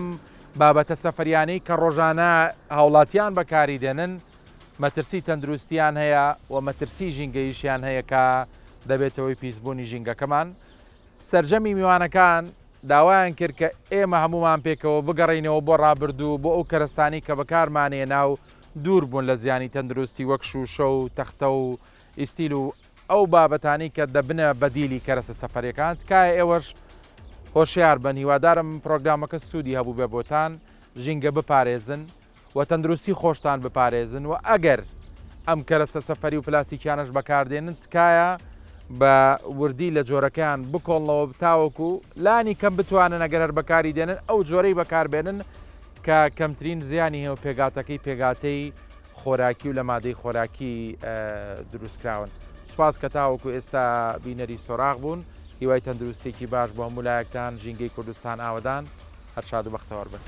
بابەتە سەفەریانەی کە ڕۆژانە هاوڵاتیان بەکاری دێنن مەترسی تەندروستیان هەیە و مەترسی ژینگەیشیان هەیە کە دەبێتەوەی پیسبوونی ژینگەکەمان سەرجەمی میوانەکان داوایان کرد کە ئێمە هەموومان پێکەوە بگەڕێینەوە بۆ ڕابردوو بۆ ئەو کەرەستانەی کە بەکارمانهێنا و دوور بوون لە زیانی تەندروستی وەک شووشە و تەختە و ئیستیل و ئەو بابەتانەی کە دەبنە بەدیلی کەرەسە سەفەریەکان تکایە ئێوەش هۆشیار بن هیوادارم پرۆگرامەکە سوودی هەبووبێ بۆتان ژینگە بپارێزن و تەندروستی خۆشتان بپارێزن و ئەگەر ئەم کەرەستە سەفەری و پلاستیکیانەش بەکاردێنن تکایە بە وردی لە جۆرەکەیان بکۆڵنەوە تاوەکو لانی کەم بتوانن ئەگەر هەر بەکاری دێنن ئەو جۆرەی بەکاربێنن کە کەمترین زیانی هەیە و پێگاتەکەی پێگاتەی خۆراکی و لە مادەی خۆراکی دروستکراون سوپاس کە تاوەکو ئێستا بینەری سۆراغ بوون هیوای تەندروستێکی باش بۆ هەموو لایەکتان ژینگەی کوردستان ئاوەدان هەر شاد و بەختەوەر بن.